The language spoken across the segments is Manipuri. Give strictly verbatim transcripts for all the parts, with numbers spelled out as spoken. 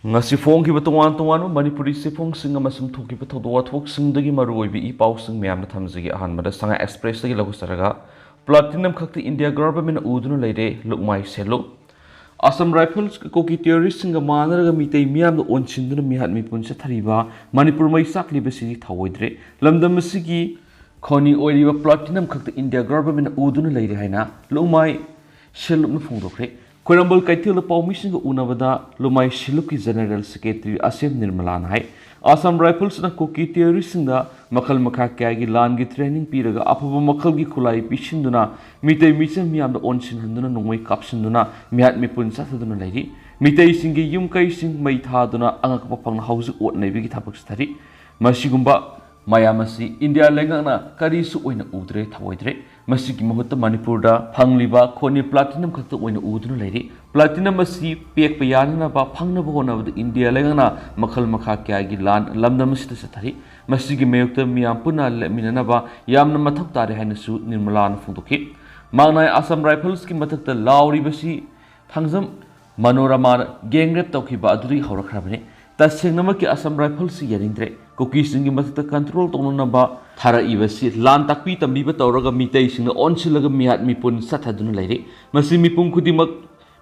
ꯉꯁꯤ ꯐꯣꯡꯈꯤꯕ ꯇꯣꯉꯥꯟ ꯇꯣꯉꯥꯟꯕ ꯃꯅꯤꯄꯨꯔꯤ ꯆꯦꯐꯣꯡꯁꯤꯡ ꯑꯃꯁꯨꯡ ꯊꯣꯛꯈꯤꯕ ꯊꯧꯗꯣꯛ ꯋꯥꯊꯣꯛꯁꯤꯡꯗꯒꯤ ꯃꯔꯨꯑꯣꯏꯕ ꯏ ꯄꯥꯎꯁꯤꯡ ꯃꯌꯥꯝꯅ ꯊꯝꯖꯒꯦ꯫ ꯑꯍꯥꯟꯕꯗ ꯁꯉꯥꯏ ꯑꯦꯛꯁꯄ꯭ꯔꯦꯁꯇꯒꯤ ꯂꯧꯖꯔꯒ, ꯄ꯭ꯂꯥꯇꯤꯅꯝ ꯈꯛꯇ ꯏꯟꯗꯤꯌꯥ ꯒꯚꯔꯟꯃꯦꯟꯠꯅ ꯎꯗꯨꯅ ꯂꯩꯔꯦ, ꯂꯨꯛꯃꯥꯏ ꯁꯦꯜꯂꯨ꯫ ꯑꯁꯥꯝ ꯔꯥꯏꯐꯜꯁ ꯀꯨꯀꯤ ꯇꯦꯔꯣꯔꯤꯁꯁꯤꯡꯒ ꯃꯥꯟꯅꯔꯒ ꯃꯤꯇꯩ ꯃꯤꯌꯥꯝꯗ ꯑꯣꯟꯁꯤꯟꯗꯨꯅ ꯃꯤꯍꯥꯠ ꯃꯤꯄꯨꯟ ꯆꯠꯊꯔꯤꯕ ꯃꯅꯤꯄꯨꯔ ꯃꯩ ꯆꯥꯛꯂꯤꯕꯁꯤꯗꯤ ꯊꯧꯑꯣꯏꯗ꯭ꯔꯦ꯫ ꯂꯝꯗꯝ ꯑꯁꯤꯒꯤ ꯈꯣꯅꯤ ꯑꯣꯏꯔꯤꯕ ꯄ꯭ꯂꯥꯇꯤꯅꯝ ꯈꯛꯇ ꯏꯟꯗꯤꯌꯥ ꯒꯚꯔꯟꯃꯦꯟꯠꯅ ꯎꯗꯨꯅ ꯂꯩꯔꯦ ꯍꯥꯏꯅ ꯂꯨꯛꯃꯥꯏ ꯁꯦꯜꯂꯨꯞꯅ ꯐꯣꯡꯗꯣꯛꯈ꯭ꯔꯦ꯫ ꯈ꯭ꯋꯥꯏꯔꯝꯕꯟ ꯀꯩꯊꯦꯜꯗ ꯄꯥꯎꯃꯤꯁꯤꯡꯒ ꯎꯅꯕꯗ ꯂꯨꯃꯥꯏ ꯁꯦꯜꯂꯨꯞꯀꯤ ꯖꯦꯅꯔꯦꯜ ꯁꯦꯀ꯭ꯔꯦꯇꯔꯤ ꯑꯁꯦꯝ ꯅꯤꯔꯃꯂꯥꯅ ꯍꯥꯏ, ꯑꯁꯥꯝ ꯔꯥꯏꯐꯜꯁꯅ ꯀꯨꯀꯤ ꯇꯦꯔꯣꯔꯤꯁꯁꯤꯡꯗ ꯃꯈꯜ ꯃꯈꯥ ꯀꯌꯥꯒꯤ ꯂꯥꯟꯒꯤ ꯇ꯭ꯔꯦꯅꯤꯡ ꯄꯤꯔꯒ ꯑꯐꯕ ꯃꯈꯜꯒꯤ ꯈꯨꯠꯂꯥꯏ ꯄꯤꯁꯤꯟꯗꯨꯅ ꯃꯤꯇꯩ ꯃꯤꯆꯝ ꯃꯤꯌꯥꯝꯗ ꯑꯣꯟꯁꯤꯟꯍꯟꯗꯨꯅ ꯅꯣꯡꯃꯩ ꯀꯥꯞꯁꯤꯟꯗꯨꯅ ꯃꯤꯍꯥꯠ ꯃꯤꯄꯨꯟ ꯆꯠꯊꯗꯨꯅ ꯂꯩꯔꯤ꯫ ꯃꯤꯇꯩꯁꯤꯡꯒꯤ ꯌꯨꯝ ꯀꯩꯁꯤꯡ ꯃꯩ ꯊꯥꯗꯨꯅ ꯑꯉꯛꯄ ꯐꯪꯅ ꯍꯧꯖꯤꯛ ꯑꯣꯠ ꯅꯩꯕꯒꯤ ꯊꯕꯛ ꯆꯠꯊꯔꯤ꯫ ꯃꯁꯤꯒꯨꯝꯕ ꯃꯌꯥꯝ ꯑꯁꯤ ꯏꯟꯗꯤꯌꯥ ꯂꯩꯉꯥꯛꯅ ꯀꯔꯤꯁꯨ ꯑꯣꯏꯅ ꯎꯗ꯭ꯔꯦ, ꯊꯧꯑꯣꯏꯗ꯭ꯔꯦ꯫ ꯃꯁꯤꯒꯤ ꯃꯍꯨꯠꯇ ꯃꯅꯤꯄꯨꯔꯗ ꯐꯪꯂꯤꯕ ꯈꯣꯅꯤ ꯄ꯭ꯂꯥꯇꯤꯅꯝ ꯈꯛꯇ ꯑꯣꯏꯅ ꯎꯗꯨꯅ ꯂꯩꯔꯤ꯫ ꯄ꯭ꯂꯥꯇꯤꯅꯝ ꯑꯁꯤ ꯄꯦꯛꯄ ꯌꯥꯅꯅꯕ ꯐꯪꯅꯕ ꯍꯣꯠꯅꯕꯗ ꯏꯟꯗꯤꯌꯥ ꯂꯩꯉꯥꯛꯅ ꯃꯈꯜ ꯃꯈꯥ ꯀꯌꯥꯒꯤ ꯂꯥꯟ ꯂꯝꯗꯝ ꯑꯁꯤꯗ ꯆꯠꯊꯔꯤ꯫ ꯃꯁꯤꯒꯤ ꯃꯥꯌꯣꯛꯇ ꯃꯤꯌꯥꯝ ꯄꯨꯟꯅ ꯂꯦꯞꯃꯤꯟꯅꯅꯕ ꯌꯥꯝꯅ ꯃꯊꯧ ꯇꯥꯔꯦ ꯍꯥꯏꯅꯁꯨ ꯅꯤꯔꯃꯂꯥꯅ ꯐꯣꯡꯗꯣꯛꯈꯤ꯫ ꯃꯍꯥꯛꯅ ꯑꯁꯥꯝ ꯔꯥꯏꯐꯜꯁꯀꯤ ꯃꯊꯛꯇ ꯂꯥꯎꯔꯤꯕꯁꯤ ꯊꯥꯡꯖꯝ ꯃꯅꯣꯔꯃꯥꯅ ꯒꯦꯡ ꯔꯦꯞ ꯇꯧꯈꯤꯕ ꯑꯗꯨꯗꯒꯤ ꯍꯧꯔꯛꯈ꯭ꯔꯕꯅꯤ꯫ ꯇꯁꯦꯡꯅꯃꯛꯀꯤ ꯑꯁꯥꯝ ꯔꯥꯏꯐꯜꯁꯤ ꯌꯥꯅꯤꯡꯗ꯭ꯔꯦ꯫ ꯀꯨꯀꯤꯁꯤꯡꯒꯤ ꯃꯊꯛꯇ ꯀꯟꯇ꯭ꯔꯣꯜ ꯇꯧꯅꯅꯕ ꯊꯥꯔꯛꯏꯕꯁꯤ ꯂꯥꯟ ꯇꯥꯛꯄꯤ ꯇꯝꯕꯤꯕ ꯇꯧꯔꯒ ꯃꯤꯇꯩꯁꯤꯡꯅ ꯑꯣꯟꯁꯤꯜꯂꯒ ꯃꯤꯍꯥꯠ ꯃꯤꯄꯨꯟ ꯆꯠꯊꯗꯨꯅ ꯂꯩꯔꯤ꯫ ꯃꯁꯤ ꯃꯤꯄꯨꯝ ꯈꯨꯗꯤꯡꯃꯛ,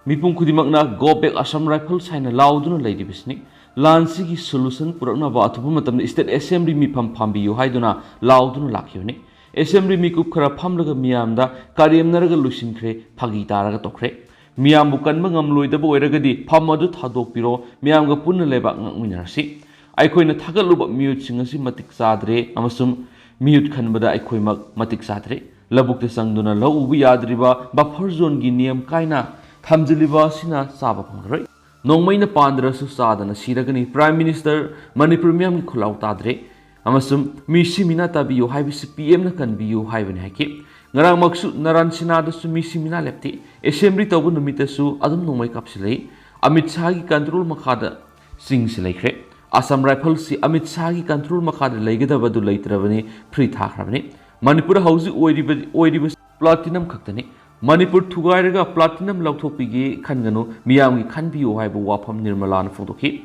ꯃꯤꯄꯨꯝ ꯈꯨꯗꯤꯡꯃꯛꯅ "Go back Assam Rifles" ꯍꯥꯏꯅ ꯂꯥꯎꯗꯨꯅ ꯂꯩꯔꯤꯕꯁꯤꯅꯤ꯫ ꯂꯥꯟꯁꯤꯒꯤ ꯁꯣꯂꯨꯁꯟ ꯄꯨꯔꯛꯅꯕ ꯑꯊꯨꯕ ꯃꯇꯝꯗ ꯁ꯭ꯇꯦꯠ ꯑꯦꯁꯦꯝꯕ꯭ꯂꯤ ꯃꯤꯐꯝ ꯐꯝꯕꯤꯌꯨ ꯍꯥꯏꯗꯨꯅ ꯂꯥꯎꯗꯨꯅ ꯂꯥꯛꯈꯤꯕꯅꯤ꯫ ꯑꯦꯁꯦꯝꯕ꯭ꯂꯤ ꯃꯤꯀꯨꯞ ꯈꯔ ꯐꯝꯂꯒ ꯃꯤꯌꯥꯝꯗ ꯀꯔꯦꯝꯅꯔꯒ ꯂꯣꯏꯁꯤꯟꯈ꯭ꯔꯦ, ꯐꯥꯒꯤ ꯇꯥꯔꯒ ꯇꯣꯛꯈ꯭ꯔꯦ꯫ ꯃꯤꯌꯥꯝꯕꯨ ꯀꯟꯕ ꯉꯝꯂꯣꯏꯗꯕ ꯑꯣꯏꯔꯒꯗꯤ ꯐꯝ ꯑꯗꯨ ꯊꯥꯗꯣꯛꯄꯤꯔꯣ, ꯃꯤꯌꯥꯝꯒ ꯄꯨꯟꯅ ꯂꯩꯕꯥꯛ ꯉꯥꯛꯃꯤꯟꯅꯔꯁꯤ꯫ ꯑꯩꯈꯣꯏꯅ ꯊꯥꯒꯠꯂꯨꯕ ꯃꯤꯍꯨꯠꯁꯤꯡ ꯑꯁꯤ ꯃꯇꯤꯛ ꯆꯥꯗ꯭ꯔꯦ ꯑꯃꯁꯨꯡ ꯃꯤꯍꯨꯠ ꯈꯟꯕꯗ ꯑꯩꯈꯣꯏꯃꯛ ꯃꯇꯤꯛ ꯆꯥꯗ꯭ꯔꯦ꯫ ꯂꯧꯕꯨꯛꯇ ꯆꯪꯗꯨꯅ ꯂꯧ ꯎꯕ ꯌꯥꯗ꯭ꯔꯤꯕ ꯕꯐꯔ ꯖꯣꯟꯒꯤ ꯅꯤꯌꯝ ꯀꯥꯏꯅ ꯊꯝꯖꯤꯜꯂꯤꯕ ꯑꯁꯤꯅ ꯆꯥꯕ ꯐꯪꯂꯔꯣꯏ꯫ ꯅꯣꯡꯃꯩꯅ ꯄꯥꯟꯗ꯭ꯔꯁꯨ ꯆꯥꯗꯅ ꯁꯤꯔꯒꯅꯤ꯫ ꯄ꯭ꯔꯥꯏꯝ ꯃꯤꯅꯤꯁꯇꯔ ꯃꯅꯤꯄꯨꯔ ꯃꯤꯌꯥꯝꯒꯤ ꯈꯨꯜꯂꯥꯎ ꯇꯥꯗ꯭ꯔꯦ ꯑꯃꯁꯨꯡ ꯃꯤꯁꯤ ꯃꯤꯅꯥ ꯇꯥꯕꯤꯌꯨ ꯍꯥꯏꯕꯁꯤ ꯄꯤ ꯑꯦꯝꯅ ꯀꯟꯕꯤꯌꯨ ꯍꯥꯏꯕꯅꯤ ꯍꯥꯏꯈꯤ꯫ ꯉꯔꯥꯡꯃꯛꯁꯨ ꯅꯥꯔꯥꯟ ꯁꯤꯅꯥꯗꯁꯨ ꯃꯤꯁꯤ ꯃꯤꯅꯥ ꯂꯦꯞꯇꯦ꯫ ꯑꯦꯁꯦꯝꯕ꯭ꯂꯤ ꯇꯧꯕ ꯅꯨꯃꯤꯠꯇꯁꯨ ꯑꯗꯨꯝ ꯅꯣꯡꯃꯩ ꯀꯥꯞꯁꯤꯜꯂꯛꯏ꯫ ꯑꯃꯤꯠ ꯁꯥꯍꯒꯤ ꯀꯟꯇ꯭ꯔꯣꯜ ꯃꯈꯥꯗ ꯆꯤꯡꯁꯤ ꯂꯩꯈ꯭ꯔꯦ꯫ ꯑꯁꯥꯝ ꯔꯥꯏꯐꯜꯁꯤ ꯑꯃꯤꯠ ꯁꯥꯍꯒꯤ ꯀꯟꯇ꯭ꯔꯣꯜ ꯃꯈꯥꯗ ꯂꯩꯒꯗꯕꯗꯨ ꯂꯩꯇ꯭ꯔꯕꯅꯤ, ꯐ꯭ꯔꯤ ꯊꯥꯈ꯭ꯔꯕꯅꯤ꯫ ꯃꯅꯤꯄꯨꯔ ꯍꯧꯖꯤꯛ ꯑꯣꯏꯔꯤꯕ, ꯑꯣꯏꯔꯤꯕ ꯄ꯭ꯂꯥꯇꯤꯅꯝ ꯈꯛꯇꯅꯤ꯫ ꯃꯅꯤꯄꯨꯔ ꯊꯨꯒꯥꯏꯔꯒ ꯄ꯭ꯂꯥꯇꯤꯅꯝ ꯂꯧꯊꯣꯛꯄꯤꯒꯦ ꯈꯟꯒꯅꯨ, ꯃꯤꯌꯥꯝꯒꯤ ꯈꯟꯕꯤꯌꯨ ꯍꯥꯏꯕ ꯋꯥꯐꯝ ꯅꯤꯔꯃꯂꯥꯅ ꯐꯣꯡꯗꯣꯛꯈꯤ꯫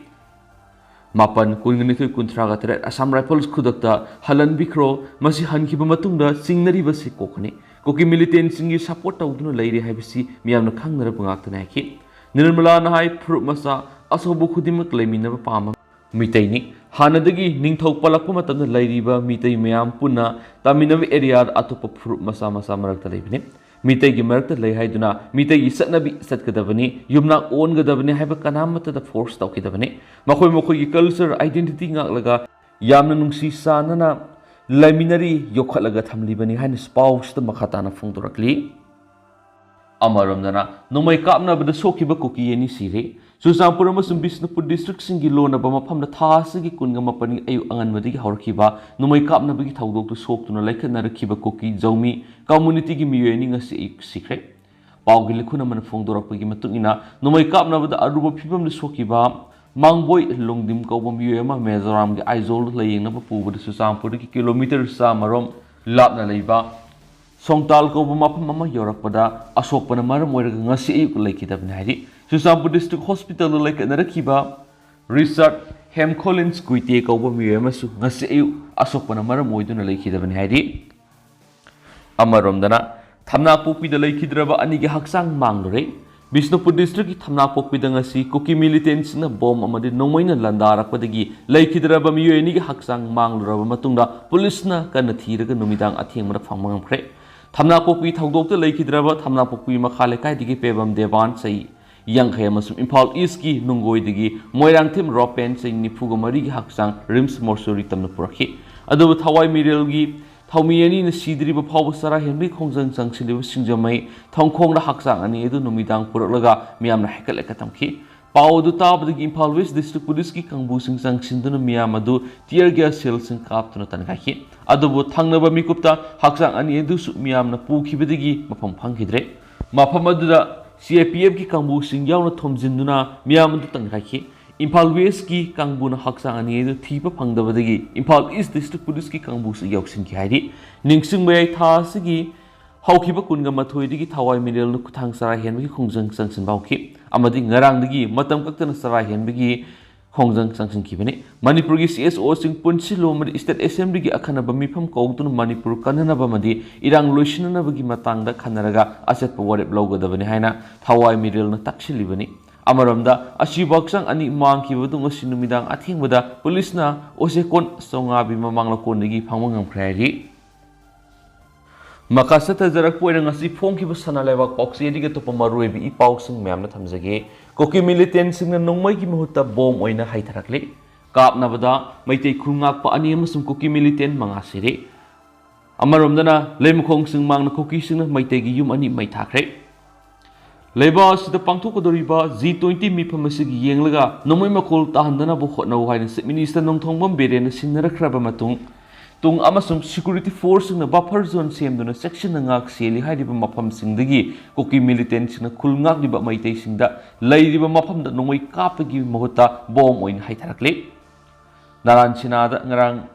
ꯃꯥꯄꯟ, ꯀꯨꯟꯅꯤꯊꯣꯏ, ꯀꯨꯟꯊ꯭ꯔꯥꯒ ꯇꯔꯦꯠ, ꯑꯁꯥꯝ ꯔꯥꯏꯐꯜꯁ ꯈꯨꯗꯛꯇ ꯍꯜꯍꯟꯕꯤꯈ꯭ꯔꯣ꯫ ꯃꯁꯤ ꯍꯟꯈꯤꯕ ꯃꯇꯨꯡꯗ ꯆꯤꯡꯅꯔꯤꯕꯁꯤ ꯀꯣꯛꯀꯅꯤ꯫ ꯀꯨꯀꯤ ꯃꯤꯂꯤꯇꯦꯟꯁꯤꯡꯒꯤ ꯁꯄꯣꯔꯠ ꯇꯧꯗꯨꯅ ꯂꯩꯔꯤ ꯍꯥꯏꯕꯁꯤ ꯃꯤꯌꯥꯝꯅ ꯈꯪꯅꯔꯕ ꯉꯥꯛꯇꯅꯤ ꯍꯥꯏꯈꯤ꯫ ꯅꯤꯔꯃꯂꯥꯅ ꯍꯥꯏ, ꯐꯨꯔꯨꯞ ꯃꯆꯥ ꯑꯆꯧꯕ ꯈꯨꯗꯤꯡꯃꯛ ꯂꯩꯃꯤꯟꯅꯕ ꯄꯥꯝꯕ ꯃꯤꯇꯩꯅꯤ꯫ ꯍꯥꯟꯅꯗꯒꯤ ꯅꯤꯡꯊꯧ ꯄꯜꯂꯛꯄ ꯃꯇꯝꯗ ꯂꯩꯔꯤꯕ ꯃꯤꯇꯩ ꯃꯌꯥꯝ ꯄꯨꯟꯅ ꯇꯥꯃꯤꯟꯅꯕ ꯑꯦꯔꯤꯌꯥꯗ ꯑꯇꯣꯞꯄ ꯐꯨꯔꯨꯞ ꯃꯆꯥ ꯃꯆꯥ ꯃꯔꯛꯇ ꯂꯩꯕꯅꯤ꯫ ꯃꯤꯇꯩꯒꯤ ꯃꯔꯛꯇ ꯂꯩ ꯍꯥꯏꯗꯨꯅ ꯃꯤꯇꯩꯒꯤ ꯆꯠꯅꯕꯤ ꯆꯠꯀꯗꯕꯅꯤ, ꯌꯨꯝꯅꯥꯛ ꯑꯣꯟꯒꯗꯕꯅꯤ ꯍꯥꯏꯕ ꯀꯅꯥꯃꯠꯇꯗ ꯐꯣꯔꯁ ꯇꯧꯈꯤꯗꯕꯅꯤ꯫ ꯃꯈꯣꯏ ꯃꯈꯣꯏꯒꯤ ꯀꯜꯆꯔ ꯑꯥꯏꯗꯦꯟꯇꯤꯇꯤ ꯉꯥꯛꯂꯒ ꯌꯥꯝꯅ ꯅꯨꯡꯁꯤ ꯆꯥꯟꯅꯅ ꯂꯩꯃꯤꯟꯅꯔꯤ, ꯌꯣꯛꯈꯠꯂꯒ ꯊꯝꯂꯤꯕꯅꯤ ꯍꯥꯏꯅ ꯄꯥꯎꯁꯤꯗ ꯃꯈꯥ ꯇꯥꯅ ꯐꯣꯡꯗꯣꯔꯛꯂꯤ꯫ ꯑꯃꯔꯣꯝꯗꯅ ꯅꯣꯡꯃꯩ ꯀꯥꯞꯅꯕꯗ ꯁꯣꯛꯈꯤꯕ ꯀꯨꯀꯤ ꯑꯅꯤ ꯁꯤꯔꯦ꯫ ꯆꯨꯔꯆꯥꯟꯄꯨꯔ ꯑꯃꯁꯨꯡ ꯕꯤꯁꯅꯨꯄꯨꯔ ꯗꯤꯁꯇ꯭ꯔꯤꯛꯁꯤꯡꯒꯤ ꯂꯣꯟꯅꯕ ꯃꯐꯝꯗ ꯊꯥ ꯑꯁꯤꯒꯤ ꯀꯨꯟꯒ ꯃꯥꯄꯟꯒꯤ ꯑꯌꯨꯛ ꯑꯉꯟꯕꯗꯒꯤ ꯍꯧꯔꯛꯈꯤꯕ ꯅꯣꯡꯃꯩ ꯀꯥꯞꯅꯕꯒꯤ ꯊꯧꯗꯣꯛꯇ ꯁꯣꯛꯇꯨꯅ ꯂꯩꯈꯠꯅꯔꯛꯈꯤꯕ ꯀꯨꯀꯤ ꯖꯧꯃꯤ ꯀꯝꯃꯨꯅꯤꯇꯤꯒꯤ ꯃꯤꯑꯣꯏ ꯑꯅꯤ ꯉꯁꯤ ꯑꯌꯨꯛ ꯁꯤꯈ꯭ꯔꯦ꯫ ꯄꯥꯎꯒꯤ ꯂꯤꯈꯨꯟ ꯑꯃꯅ ꯐꯣꯡꯗꯣꯔꯛꯄꯒꯤ ꯃꯇꯨꯡ ꯏꯟꯅ, ꯅꯣꯡꯃꯩ ꯀꯥꯞꯅꯕꯗ ꯑꯔꯨꯕ ꯐꯤꯕꯝꯗ ꯁꯣꯛꯈꯤꯕ ꯃꯥꯡꯕꯣꯏ ꯂꯣꯡꯗꯤꯝ ꯀꯧꯕ ꯃꯤꯑꯣꯏ ꯑꯃ ꯃꯤꯖꯣꯔꯥꯝꯒꯤ ꯑꯥꯏꯖꯣꯜꯗ ꯂꯥꯌꯦꯡꯅꯕ ꯄꯨꯕꯗ ꯆꯨꯔꯆꯥꯟꯄꯨꯔꯗꯒꯤ ꯀꯤꯂꯣꯃꯤꯇꯔ ꯆꯥꯝꯃꯔꯣꯝ ꯂꯥꯞꯅ ꯂꯩꯕ ꯁꯣꯡꯇꯥꯜ ꯀꯧꯕ ꯃꯐꯝ ꯑꯃ ꯌꯧꯔꯛꯄꯗ ꯑꯁꯣꯛꯄꯅ ꯃꯔꯝ ꯑꯣꯏꯔꯒ ꯉꯁꯤ ꯑꯌꯨꯛ ꯂꯩꯈꯤꯗꯕꯅꯤ ꯍꯥꯏꯔꯤ꯫ ꯆꯨꯔꯆꯥꯟꯄꯨꯔ ꯗꯤꯁꯇ꯭ꯔꯤꯛ ꯍꯣꯁꯄꯤꯇꯥꯜꯗ ꯂꯩꯈꯠꯅꯔꯛꯈꯤꯕ ꯔꯤꯆꯥꯔꯗ ꯍꯦꯝꯈꯣꯂꯤꯟꯁ ꯒꯨꯏꯇꯦ ꯀꯧꯕ ꯃꯤꯑꯣꯏ ꯑꯃꯁꯨ ꯉꯁꯤ ꯑꯌꯨꯛ ꯑꯁꯣꯛꯄꯅ ꯃꯔꯝ ꯑꯣꯏꯗꯨꯅ ꯂꯩꯈꯤꯗꯕꯅꯤ ꯍꯥꯏꯔꯤ꯫ ꯑꯃꯔꯣꯝꯗꯅ, ꯊꯝꯅꯥꯄꯣꯛꯄꯤꯗ ꯂꯩꯈꯤꯗ꯭ꯔꯕ ꯑꯅꯤꯒꯤ ꯍꯛꯆꯥꯡ ꯃꯥꯡꯂꯨꯔꯦ꯫ ꯕꯤꯁꯅꯨꯄꯨꯔ ꯗꯤꯁꯇ꯭ꯔꯤꯛꯀꯤ ꯊꯝꯅꯥꯄꯣꯛꯄꯤꯗ ꯉꯁꯤ ꯀꯨꯀꯤ ꯃꯤꯂꯤꯇꯦꯟꯁꯤꯡꯅ ꯕꯣꯝ ꯑꯃꯗꯤ ꯅꯣꯡꯃꯩꯅ ꯂꯥꯟꯗꯥꯔꯛꯄꯗꯒꯤ ꯂꯩꯈꯤꯗ꯭ꯔꯕ ꯃꯤꯑꯣꯏ ꯑꯅꯤꯒꯤ ꯍꯛꯆꯥꯡ ꯃꯥꯡꯂꯨꯔꯕ ꯃꯇꯨꯡꯗ ꯄꯨꯂꯤꯁꯅ ꯀꯟꯅ ꯊꯤꯔꯒ ꯅꯨꯃꯤꯗꯥꯡ ꯑꯊꯦꯡꯕꯗ ꯐꯪꯕ ꯉꯝꯈ꯭ꯔꯦ꯫ ꯊꯝꯅꯥꯄꯣꯛꯄꯤ ꯊꯧꯗꯣꯛꯇ ꯂꯩꯈꯤꯗ꯭ꯔꯕ ꯊꯝꯅꯥꯄꯣꯛꯄꯤ ꯃꯈꯥ ꯂꯩꯀꯥꯏꯗꯒꯤ ꯄꯦꯕꯝ ꯗꯦꯕꯥꯟ, ꯆꯍꯤ ꯌꯥꯡꯈꯩ ꯑꯃꯁꯨꯡ ꯏꯝꯐꯥꯜ ꯏꯁꯀꯤ ꯅꯨꯡꯒꯣꯏꯗꯒꯤ ꯃꯣꯏꯔꯥꯡꯊꯦꯝ ꯔꯣꯄꯦꯟ, ꯆꯍꯤ ꯅꯤꯐꯨꯒ ꯃꯔꯤꯒꯤ ꯍꯛꯆꯥꯡ ꯔꯤꯝꯁ ꯃꯣꯔꯆꯨꯔꯤ ꯇꯝꯅ ꯄꯨꯔꯛꯈꯤ꯫ ꯑꯗꯨꯕꯨ ꯊꯋꯥꯏ ꯃꯤꯔꯦꯜꯒꯤ ꯊꯧꯃꯤ ꯑꯅꯤꯅ ꯁꯤꯗ꯭ꯔꯤꯕ ꯐꯥꯎꯕ ꯆꯔꯥ ꯍꯦꯟꯕꯒꯤ ꯈꯣꯡꯖꯪ ꯆꯪꯁꯤꯜꯂꯤꯕ ꯁꯤꯡꯖꯃꯩ ꯊꯣꯡꯈꯣꯡꯗ ꯍꯛꯆꯥꯡ ꯑꯅꯤ ꯑꯗꯨ ꯅꯨꯃꯤꯗꯥꯡ ꯄꯨꯔꯛꯂꯒ ꯃꯤꯌꯥꯝꯅ ꯍꯦꯛꯀꯠ ꯂꯦꯛꯀꯠ ꯇꯝꯈꯤ꯫ ꯄꯥꯎ ꯑꯗꯨ ꯇꯥꯕꯗꯒꯤ ꯏꯝꯐꯥꯜ ꯋꯦꯁ ꯗꯤꯁꯇ꯭ꯔꯤꯛ ꯄꯨꯂꯤꯁꯀꯤ ꯀꯥꯡꯕꯨꯁꯤꯡ ꯆꯪꯁꯤꯟꯗꯨꯅ ꯃꯤꯌꯥꯝ ꯑꯗꯨ ꯇꯤꯌꯔ ꯒ꯭ꯌꯥꯁ ꯁꯦꯜꯁꯤꯡ ꯀꯥꯞꯇꯨꯅ ꯇꯟꯈꯥꯏꯈꯤ꯫ ꯑꯗꯨꯕꯨ ꯊꯪꯅꯕ ꯃꯤꯀꯨꯞꯇ ꯍꯛꯆꯥꯡ ꯑꯅꯤ ꯑꯗꯨꯁꯨ ꯃꯤꯌꯥꯝꯅ ꯄꯨꯈꯤꯕꯗꯒꯤ ꯃꯐꯝ ꯈꯪꯈꯤꯗ꯭ꯔꯦ꯫ ꯃꯐꯝ ꯑꯗꯨꯗ ꯁꯤ ꯑꯥꯔ ꯄꯤ ꯑꯦꯐꯀꯤ ꯀꯥꯡꯕꯨꯁꯤꯡ ꯌꯥꯎꯅ ꯊꯣꯝꯖꯤꯟꯗꯨꯅ ꯃꯤꯌꯥꯝ ꯑꯗꯨ ꯇꯟꯈꯥꯏꯈꯤ꯫ ꯏꯝꯐꯥꯜ ꯋꯦꯁꯀꯤ ꯀꯥꯡꯕꯨꯅ ꯍꯛꯆꯥꯡ ꯑꯅꯤ ꯑꯗꯨ ꯊꯤꯕ ꯐꯪꯗꯕꯗꯒꯤ ꯏꯝꯐꯥꯜ ꯏꯁ ꯗꯤꯁꯇ꯭ꯔꯤꯛ ꯄꯨꯂꯤꯁꯀꯤ ꯀꯥꯡꯕꯨꯁꯨ ꯌꯥꯎꯁꯤꯟꯈꯤ ꯍꯥꯏꯔꯤ꯫ ꯅꯤꯡꯁꯤꯡꯕ ꯌꯥꯏ, ꯊꯥ ꯑꯁꯤꯒꯤ ꯍꯧꯈꯤꯕ ꯀꯨꯟꯒ ꯃꯥꯊꯣꯏꯗꯒꯤ ꯊꯋꯥꯏ ꯃꯤꯔꯦꯜꯅ ꯈꯨꯊꯥꯡ ꯆꯔꯥ ꯍꯦꯟꯕꯒꯤ ꯈꯣꯡꯖꯪ ꯆꯪꯁꯤꯟꯕ ꯍꯧꯈꯤ ꯑꯃꯗꯤ ꯉꯔꯥꯡꯗꯒꯤ ꯃꯇꯝ ꯀꯛꯇꯅ ꯆꯔꯥ ꯍꯦꯟꯕꯒꯤ ꯈꯣꯡꯖꯪ ꯆꯪꯁꯤꯟꯈꯤꯕꯅꯤ꯫ ꯃꯅꯤꯄꯨꯔꯒꯤ C S Oꯁꯤꯡ ꯄꯨꯟꯁꯤꯜꯂꯨ ꯑꯃꯗꯤ State Assemblyꯒꯤ ꯑꯈꯟꯅꯕ ꯃꯤꯐꯝ ꯀꯧꯗꯨꯅ ꯃꯅꯤꯄꯨꯔ ꯀꯟꯅꯅꯕ ꯑꯃꯗꯤ ꯏꯔꯥꯡ ꯂꯣꯏꯁꯤꯟꯅꯅꯕꯒꯤ ꯃꯇꯥꯡꯗ ꯈꯟꯅꯔꯒ ꯑꯆꯦꯠꯄ ꯋꯥꯔꯦꯞ ꯂꯧꯒꯗꯕꯅꯤ ꯍꯥꯏꯅ ꯊꯋꯥꯏ ꯃꯤꯔꯦꯜꯅ ꯇꯛꯁꯤꯜꯂꯤꯕꯅꯤ꯫ ꯑꯃꯔꯣꯝꯗ, ꯑꯁꯤꯕ ꯍꯛꯆꯥꯡ ꯑꯅꯤ ꯃꯥꯡꯈꯤꯕꯗꯨ ꯉꯁꯤ ꯅꯨꯃꯤꯗꯥꯡ ꯑꯊꯦꯡꯕꯗ ꯄꯨꯂꯤꯁꯅ ꯑꯣꯁꯦꯀꯣꯟ ꯆꯧꯉꯥꯕꯤ ꯃꯃꯥꯡ ꯂꯀꯣꯟꯗꯒꯤ ꯐꯪꯕ ꯉꯝꯈ꯭ꯔꯦ ꯍꯥꯏꯔꯤ꯫ ꯃꯈꯥ ꯆꯠꯊꯖꯔꯛꯄ ꯑꯣꯏꯅ ꯉꯁꯤ ꯐꯣꯡꯈꯤꯕ ꯁꯅꯥ ꯂꯩꯕꯥꯛ ꯄꯥꯎꯆꯦꯗꯒꯤ ꯑꯇꯣꯞꯄ ꯃꯔꯨꯑꯣꯏꯕ ꯏ ꯄꯥꯎꯁꯤꯡ ꯃꯌꯥꯝꯅ ꯊꯝꯖꯒꯦ꯫ ꯀꯨꯀꯤ militantꯁꯤꯡꯅ ꯅꯣꯡꯃꯩꯒꯤ ꯃꯍꯨꯠꯇ ꯕꯣꯝ ꯑꯣꯏꯅ ꯍꯩꯊꯔꯛꯂꯤ꯫ ꯀꯥꯞꯅꯕꯗ ꯃꯩꯇꯩ ꯈꯨꯜ ꯉꯥꯛꯄ ꯑꯅꯤ ꯑꯃꯁꯨꯡ ꯀꯨꯀꯤ militant ꯃꯉꯥ ꯁꯤꯔꯦ꯫ ꯑꯃꯔꯣꯝꯗꯅ, ꯂꯩꯃꯈꯣꯡ ꯆꯤꯡꯃꯥꯡꯅ ꯀꯨꯀꯤꯁꯤꯡꯅ ꯃꯩꯇꯩꯒꯤ ꯌꯨꯝ ꯑꯅꯤ ꯃꯩ ꯊꯥꯈ꯭ꯔꯦ꯫ ꯂꯩꯕꯥꯛ ꯑꯁꯤꯗ ꯄꯥꯡꯊꯣꯛꯀꯗꯧꯔꯤꯕ G twenty ꯃꯤꯐꯝ ꯑꯁꯤꯒꯤ ꯌꯦꯡꯂꯒ ꯅꯣꯡꯃꯩ ꯃꯈꯣꯜ ꯇꯥꯍꯟꯗꯅꯕ ꯍꯣꯠꯅꯧ ꯍꯥꯏꯅ Chief Minister ꯅꯣꯡꯊꯣꯡꯕꯝ ꯕꯤꯔꯦꯟꯅ ꯁꯤꯟꯅꯔꯛꯈ꯭ꯔꯕ ꯃꯇꯨꯡ, ꯇꯨꯡ ꯑꯃꯁꯨꯡ security forceꯁꯤꯡꯅ buffer zone ꯁꯦꯝꯗꯨꯅ ꯆꯦꯛꯁꯤꯟꯅ ꯉꯥꯛ ꯁꯦꯜꯂꯤ ꯍꯥꯏꯔꯤꯕ ꯃꯐꯝꯁꯤꯡꯗꯒꯤ ꯀꯨꯀꯤ militantꯁꯤꯡꯅ ꯈꯨꯜ ꯉꯥꯛꯂꯤꯕ ꯃꯩꯇꯩꯁꯤꯡꯗ ꯂꯩꯔꯤꯕ ꯃꯐꯝꯗ ꯅꯣꯡꯃꯩ ꯀꯥꯞꯄꯒꯤ ꯃꯍꯨꯠꯇ ꯕꯣꯝ ꯑꯣꯏꯅ ꯍꯩꯊꯔꯛꯂꯤ꯫ ꯅꯥꯔꯥꯟ ꯁꯤꯅꯥꯗ ꯉꯔꯥꯡ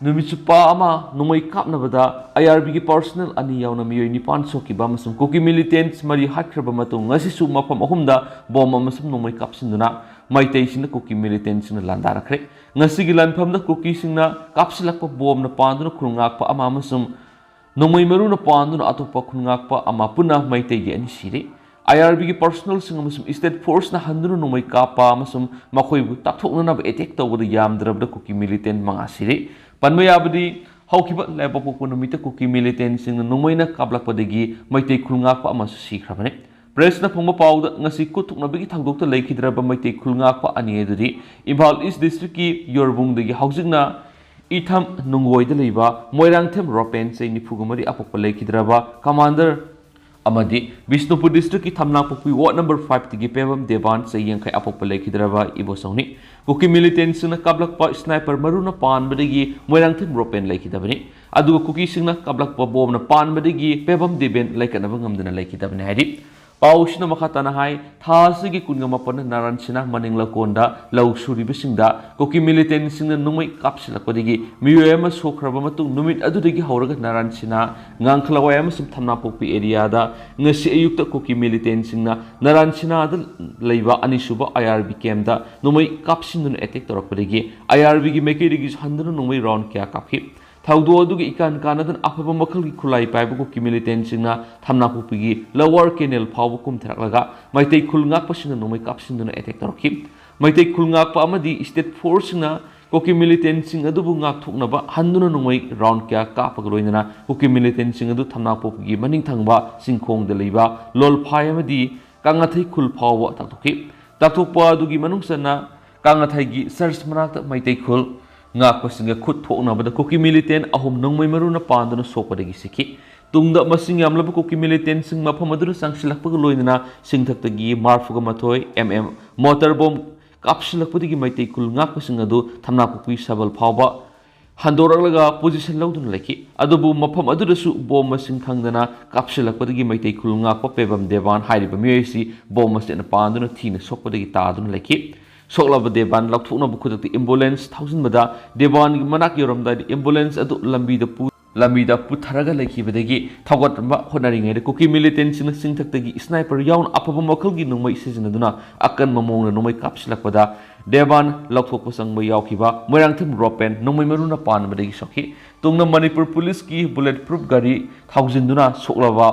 ꯅꯨꯃꯤꯠ ꯆꯨꯞꯄ ꯑꯃ ꯅꯣꯡꯃꯩ ꯀꯥꯞꯅꯕꯗ IRBꯒꯤ personnel ꯑꯅꯤ ꯌꯥꯎꯅ ꯃꯤꯑꯣꯏ ꯅꯤꯄꯥꯟ ꯁꯣꯛꯈꯤꯕ ꯑꯃꯁꯨꯡ ꯀꯨꯀꯤ militants ꯃꯔꯤ ꯍꯥꯠꯈ꯭ꯔꯕ ꯃꯇꯨꯡ, ꯉꯁꯤꯁꯨ ꯃꯐꯝ ꯑꯍꯨꯝꯗ ꯕꯣꯝ ꯑꯃꯁꯨꯡ ꯅꯣꯡꯃꯩ ꯀꯥꯞꯁꯤꯟꯗꯨꯅ ꯃꯩꯇꯩꯁꯤꯡꯅ ꯀꯨꯀꯤ militantꯁꯤꯡꯅ ꯂꯥꯟꯗꯥꯔꯛꯈ꯭ꯔꯦ꯫ ꯉꯁꯤꯒꯤ ꯂꯥꯟꯐꯝꯗ ꯀꯨꯀꯤꯁꯤꯡꯅ ꯀꯥꯞꯁꯤꯜꯂꯛꯄ ꯕꯣꯝꯅ ꯄꯥꯟꯗꯨꯅ ꯈꯨꯜ ꯉꯥꯛꯄ ꯑꯃ ꯑꯃꯁꯨꯡ ꯅꯣꯡꯃꯩ ꯃꯔꯨꯅ ꯄꯥꯟꯗꯨꯅ ꯑꯇꯣꯞꯄ ꯈꯨꯟꯉꯥꯛꯄ ꯑꯃ ꯄꯨꯟꯅ ꯃꯩꯇꯩꯒꯤ ꯑꯅꯤ ꯁꯤꯔꯦ꯫ IRBꯒꯤ personnelꯁꯤꯡ ꯑꯃꯁꯨꯡ state forceꯅ ꯍꯟꯗꯨꯅ ꯅꯣꯡꯃꯩ ꯀꯥꯞꯄ ꯑꯃꯁꯨꯡ ꯃꯈꯣꯏꯕꯨ ꯇꯥꯛꯊꯣꯛꯅꯅꯕ attack ꯇꯧꯕꯗ ꯌꯥꯝꯗ꯭ꯔꯕꯗ ꯀꯨꯀꯤ militant ꯃꯉꯥ ꯁꯤꯔꯦ꯫ ꯄꯟꯕ ꯌꯥꯕꯗꯤ, ꯍꯧꯈꯤꯕ ꯂꯩꯕꯥꯛꯄꯣꯛꯄ ꯅꯨꯃꯤꯠꯇ ꯀꯨꯀꯤ militantꯁꯤꯡꯅ ꯅꯣꯡꯃꯩꯅ ꯀꯥꯞꯂꯛꯄꯗꯒꯤ ꯃꯩꯇꯩ ꯈꯨꯟꯉꯥꯛꯄ ꯑꯃꯁꯨ ꯁꯤꯈ꯭ꯔꯕꯅꯤ꯫ Pressꯅ ꯐꯪꯕ ꯄꯥꯎꯗ, ꯉꯁꯤ ꯈꯨꯠ ꯊꯣꯛꯅꯕꯒꯤ ꯊꯧꯗꯣꯛꯇ ꯂꯩꯈꯤꯗ꯭ꯔꯕ ꯃꯩꯇꯩ ꯈꯨꯜꯉꯥꯛꯄ ꯑꯅꯤ ꯑꯗꯨꯗꯤ ꯏꯝꯐꯥꯜ East Districtꯀꯤ ꯌꯣꯔꯕꯨꯡꯗꯒꯤ ꯍꯧꯖꯤꯛꯅ ꯏꯊꯝ ꯅꯨꯡꯒꯣꯏꯗ ꯂꯩꯕ ꯃꯣꯏꯔꯥꯡꯊꯦꯝ ꯔꯣꯄꯦꯟ, ꯆꯍꯤ ꯅꯤꯐꯨꯒ ꯃꯔꯤ, ꯑꯄꯣꯛꯄ ꯂꯩꯈꯤꯗ꯭ꯔꯕ Commander ꯑꯃꯗꯤ ꯕꯤꯁꯅꯨꯄꯨꯔ Districtꯀꯤ ꯊꯝꯅꯥꯄꯣꯛꯄꯤ Ward number fiveꯇꯒꯤ ꯄꯦꯕꯝ ꯗꯦꯕꯥꯟ, ꯆꯍꯤ ꯌꯥꯡꯈꯩ, ꯑꯄꯣꯛꯄ ꯂꯩꯈꯤꯗ꯭ꯔꯕ ꯏꯕꯣꯆꯧꯅꯤ꯫ ꯀꯨꯀꯤ militantꯁꯤꯡꯅ ꯀꯥꯞꯂꯛꯄ sniper ꯃꯔꯨꯅ ꯄꯥꯟꯕꯗꯒꯤ ꯃꯣꯏꯔꯥꯡꯊꯦꯝ ꯔꯣꯄꯦꯟ ꯂꯩꯈꯤꯗꯕꯅꯤ꯫ ꯑꯗꯨꯒ ꯀꯨꯀꯤꯁꯤꯡꯅ ꯀꯥꯞꯂꯛꯄ ꯕꯣꯝꯅ ꯄꯥꯟꯕꯗꯒꯤ ꯄꯦꯕꯝ ꯗꯦꯕꯦꯟ ꯂꯩꯀꯠꯅꯕ ꯉꯝꯗꯅ ꯂꯩꯈꯤꯗꯕꯅꯤ ꯍꯥꯏꯔꯤ꯫ ꯄꯥꯎꯁꯤꯅ ꯃꯈꯥ ꯇꯥꯅ ꯍꯥꯏ, ꯊꯥ ꯑꯁꯤꯒꯤ ꯀꯨꯟꯒ ꯃꯥꯄꯟꯗ ꯅꯥꯔꯥꯟ ꯁꯤꯅꯥ ꯃꯅꯤꯡ ꯂꯧꯀꯣꯟꯗ ꯂꯧ ꯁꯨꯔꯤꯕꯁꯤꯡꯗ ꯀꯨꯀꯤ ꯃꯤꯂꯤꯇꯦꯟꯁꯤꯡꯅ ꯅꯣꯡꯃꯩ ꯀꯥꯞꯁꯤꯜꯂꯛꯄꯗꯒꯤ ꯃꯤꯑꯣꯏ ꯑꯃ ꯁꯣꯛꯈ꯭ꯔꯕ ꯃꯇꯨꯡ, ꯅꯨꯃꯤꯠ ꯑꯗꯨꯗꯒꯤ ꯍꯧꯔꯒ ꯅꯥꯔꯥꯟ ꯁꯤꯅꯥ, ꯉꯥꯡꯈꯂꯋꯥꯏ ꯑꯃꯁꯨꯡ ꯊꯝꯅꯥꯄꯣꯛꯄꯤ ꯑꯦꯔꯤꯌꯥꯗ ꯉꯁꯤ ꯑꯌꯨꯛꯇ ꯀꯨꯀꯤ ꯃꯤꯂꯤꯇꯦꯟꯁꯤꯡꯅ ꯅꯥꯔꯥꯟ ꯁꯤꯅꯥꯗ ꯂꯩꯕ ꯑꯅꯤꯁꯨꯕ ꯑꯥꯏ ꯑꯥꯔ ꯕꯤ ꯀꯦꯝꯗ ꯅꯣꯡꯃꯩ ꯀꯥꯞꯁꯤꯟꯗꯨꯅ ꯑꯦꯇꯦꯛ ꯇꯧꯔꯛꯄꯗꯒꯤ ꯑꯥꯏ ꯑꯥꯔ ꯕꯤꯒꯤ ꯃꯥꯏꯀꯩꯗꯒꯤꯁꯨ ꯍꯟꯗꯨꯅ ꯅꯣꯡꯃꯩ ꯔꯥꯎꯟ ꯀꯌꯥ ꯀꯥꯞꯈꯤ꯫ ꯊꯧꯗꯣꯛ ꯑꯗꯨꯒꯤ ꯏꯀꯥꯟ ꯀꯥꯟꯅꯗꯅ ꯑꯐꯕ ꯃꯈꯜꯒꯤ ꯈꯨꯠꯂꯥꯏ ꯄꯥꯏꯕ ꯀꯨꯀꯤ ꯃꯤꯂꯤꯇꯦꯟꯁꯤꯡꯅ ꯊꯝꯅꯥꯄꯣꯛꯄꯤꯒꯤ ꯂꯋꯥꯔ ꯀꯦꯅꯦꯜ ꯐꯥꯎꯕ ꯀꯨꯝꯊꯔꯛꯂꯒ ꯃꯩꯇꯩ ꯈꯨꯜ ꯉꯥꯛꯄꯁꯤꯡꯅ ꯅꯣꯡꯃꯩ ꯀꯥꯞꯁꯤꯟꯗꯨꯅ ꯑꯦꯇꯦꯛ ꯇꯧꯔꯛꯈꯤ꯫ ꯃꯩꯇꯩ ꯈꯨꯜ ꯉꯥꯛꯄ ꯑꯃꯗꯤ ꯁ꯭ꯇꯦꯠ ꯐꯣꯔꯁꯁꯤꯡꯅ ꯀꯨꯀꯤ ꯃꯤꯂꯤꯇꯦꯟꯁꯤꯡ ꯑꯗꯨꯕꯨ ꯉꯥꯛꯊꯣꯛꯅꯕ ꯍꯟꯗꯨꯅ ꯅꯣꯡꯃꯩ ꯔꯥꯎꯟ ꯀꯌꯥ ꯀꯥꯞꯄꯒ ꯂꯣꯏꯅꯅ ꯀꯨꯀꯤ ꯃꯤꯂꯤꯇꯦꯟꯁꯤꯡ ꯑꯗꯨ ꯊꯝꯅꯥꯄꯣꯛꯄꯤꯒꯤ ꯃꯅꯤꯡ ꯊꯪꯕ ꯆꯤꯡꯈꯣꯡꯗ ꯂꯩꯕ ꯂꯣꯜꯐꯥꯏ ꯑꯃꯗꯤ ꯀꯥꯡꯉꯊꯩ ꯈꯨꯜ ꯐꯥꯎꯕ ꯇꯥꯛꯊꯣꯛꯈꯤ꯫ ꯇꯥꯛꯊꯣꯛꯄ ꯑꯗꯨꯒꯤ ꯃꯅꯨꯡ ꯆꯟꯅ ꯀꯥꯡꯉꯊꯩꯒꯤ ꯆꯔꯆ ꯃꯅꯥꯛꯇ ꯃꯩꯇꯩ ꯈꯨꯜ ꯉꯥꯛꯄꯁꯤꯡꯒ ꯈꯨꯠ ꯊꯣꯛꯅꯕꯗ ꯀꯨꯀꯤ ꯃꯤꯂꯤꯇꯦꯟ ꯑꯍꯨꯝ ꯅꯣꯡꯃꯩ ꯃꯔꯨꯅ ꯄꯥꯟꯗꯨꯅ ꯁꯣꯛꯄꯗꯒꯤ ꯁꯤꯈꯤ꯫ ꯇꯨꯡꯗ ꯃꯁꯤꯡ ꯌꯥꯝꯂꯕ ꯀꯨꯀꯤ ꯃꯤꯂꯤꯇꯦꯟꯁꯤꯡ ꯃꯐꯝ ꯑꯗꯨꯗ ꯆꯪꯁꯤꯜꯂꯛꯄꯒ ꯂꯣꯏꯅꯅ ꯁꯤꯡꯊꯛꯇꯒꯤ ꯃꯔꯐꯨꯒ ꯃꯥꯊꯣꯏ ꯑꯦꯝ ꯑꯦꯝ ꯃꯣꯇꯔ ꯕꯣꯝ ꯀꯥꯞꯁꯤꯜꯂꯛꯄꯗꯒꯤ ꯃꯩꯇꯩ ꯈꯨꯜ ꯉꯥꯛꯄꯁꯤꯡ ꯑꯗꯨ ꯊꯝꯅꯥꯄꯣꯛꯄꯤ ꯁꯕꯜ ꯐꯥꯎꯕ ꯍꯟꯗꯣꯔꯛꯂꯒ ꯄꯣꯖꯤꯁꯟ ꯂꯧꯗꯨꯅ ꯂꯩꯈꯤ꯫ ꯑꯗꯨꯕꯨ ꯃꯐꯝ ꯑꯗꯨꯗꯁꯨ ꯕꯣꯝ ꯃꯁꯤꯡ ꯈꯪꯗꯅ ꯀꯥꯞꯁꯤꯜꯂꯛꯄꯗꯒꯤ ꯃꯩꯇꯩ ꯈꯨꯜ ꯉꯥꯛꯄ ꯄꯦꯕꯝ ꯗꯦꯕꯥꯟ ꯍꯥꯏꯔꯤꯕ ꯃꯤꯑꯣꯏ ꯑꯁꯤ ꯕꯣꯝ ꯃꯁꯦꯟꯅ ꯄꯥꯟꯗꯨꯅ ꯊꯤꯅ ꯁꯣꯛꯄꯗꯒꯤ ꯇꯥꯗꯨꯅ ꯂꯩꯈꯤ꯫ ꯁꯣꯛꯂꯕ ꯗꯦꯕꯥꯟ ꯂꯧꯊꯣꯛꯅꯕ ꯈꯨꯗꯛꯇ ꯑꯦꯝꯕꯨꯂꯦꯟꯁ ꯊꯧꯖꯤꯟꯕꯗ ꯗꯦꯕꯥꯟꯒꯤ ꯃꯅꯥꯛ ꯌꯧꯔꯝꯗꯥꯏꯗ ꯑꯦꯝꯕꯨꯂꯦꯟꯁ ꯑꯗꯨ ꯂꯝꯕꯤꯗ ꯄꯨ-, ꯂꯝꯕꯤꯗ ꯄꯨꯊꯔꯒ ꯂꯩꯈꯤꯕꯗꯒꯤ ꯊꯧꯒꯠꯅꯕ ꯍꯣꯠꯅꯔꯤꯉꯩꯗ ꯀꯨꯀꯤ ꯃꯤꯂꯤꯇꯦꯟꯁꯤꯡꯅ ꯆꯤꯡꯊꯛꯇꯒꯤ ꯁ꯭ꯅꯥꯏꯄꯔ ꯌꯥꯎꯅ ꯑꯐꯕ ꯃꯈꯜꯒꯤ ꯅꯣꯡꯃꯩ ꯁꯤꯖꯤꯟꯅꯗꯨꯅ ꯑꯀꯟꯕ ꯃꯑꯣꯡꯗ ꯅꯣꯡꯃꯩ ꯀꯥꯞꯁꯤꯜꯂꯛꯄꯗ ꯗꯦꯕꯥꯟ ꯂꯧꯊꯣꯛꯄ ꯆꯪꯕ ꯌꯥꯎꯈꯤꯕ ꯃꯣꯏꯔꯥꯡꯊꯦꯝ ꯔꯣꯄꯦꯟ ꯅꯣꯡꯃꯩ ꯃꯔꯨꯅ ꯄꯥꯟꯕꯗꯒꯤ ꯁꯣꯛꯈꯤ꯫ ꯇꯨꯡꯗ ꯃꯅꯤꯄꯨꯔ ꯄꯨꯂꯤꯁꯀꯤ ꯕꯨꯂꯦꯠ ꯄ꯭ꯔꯨꯐ ꯒꯥꯔꯤ ꯊꯧꯖꯤꯟꯗꯨꯅ ꯁꯣꯛꯂꯕ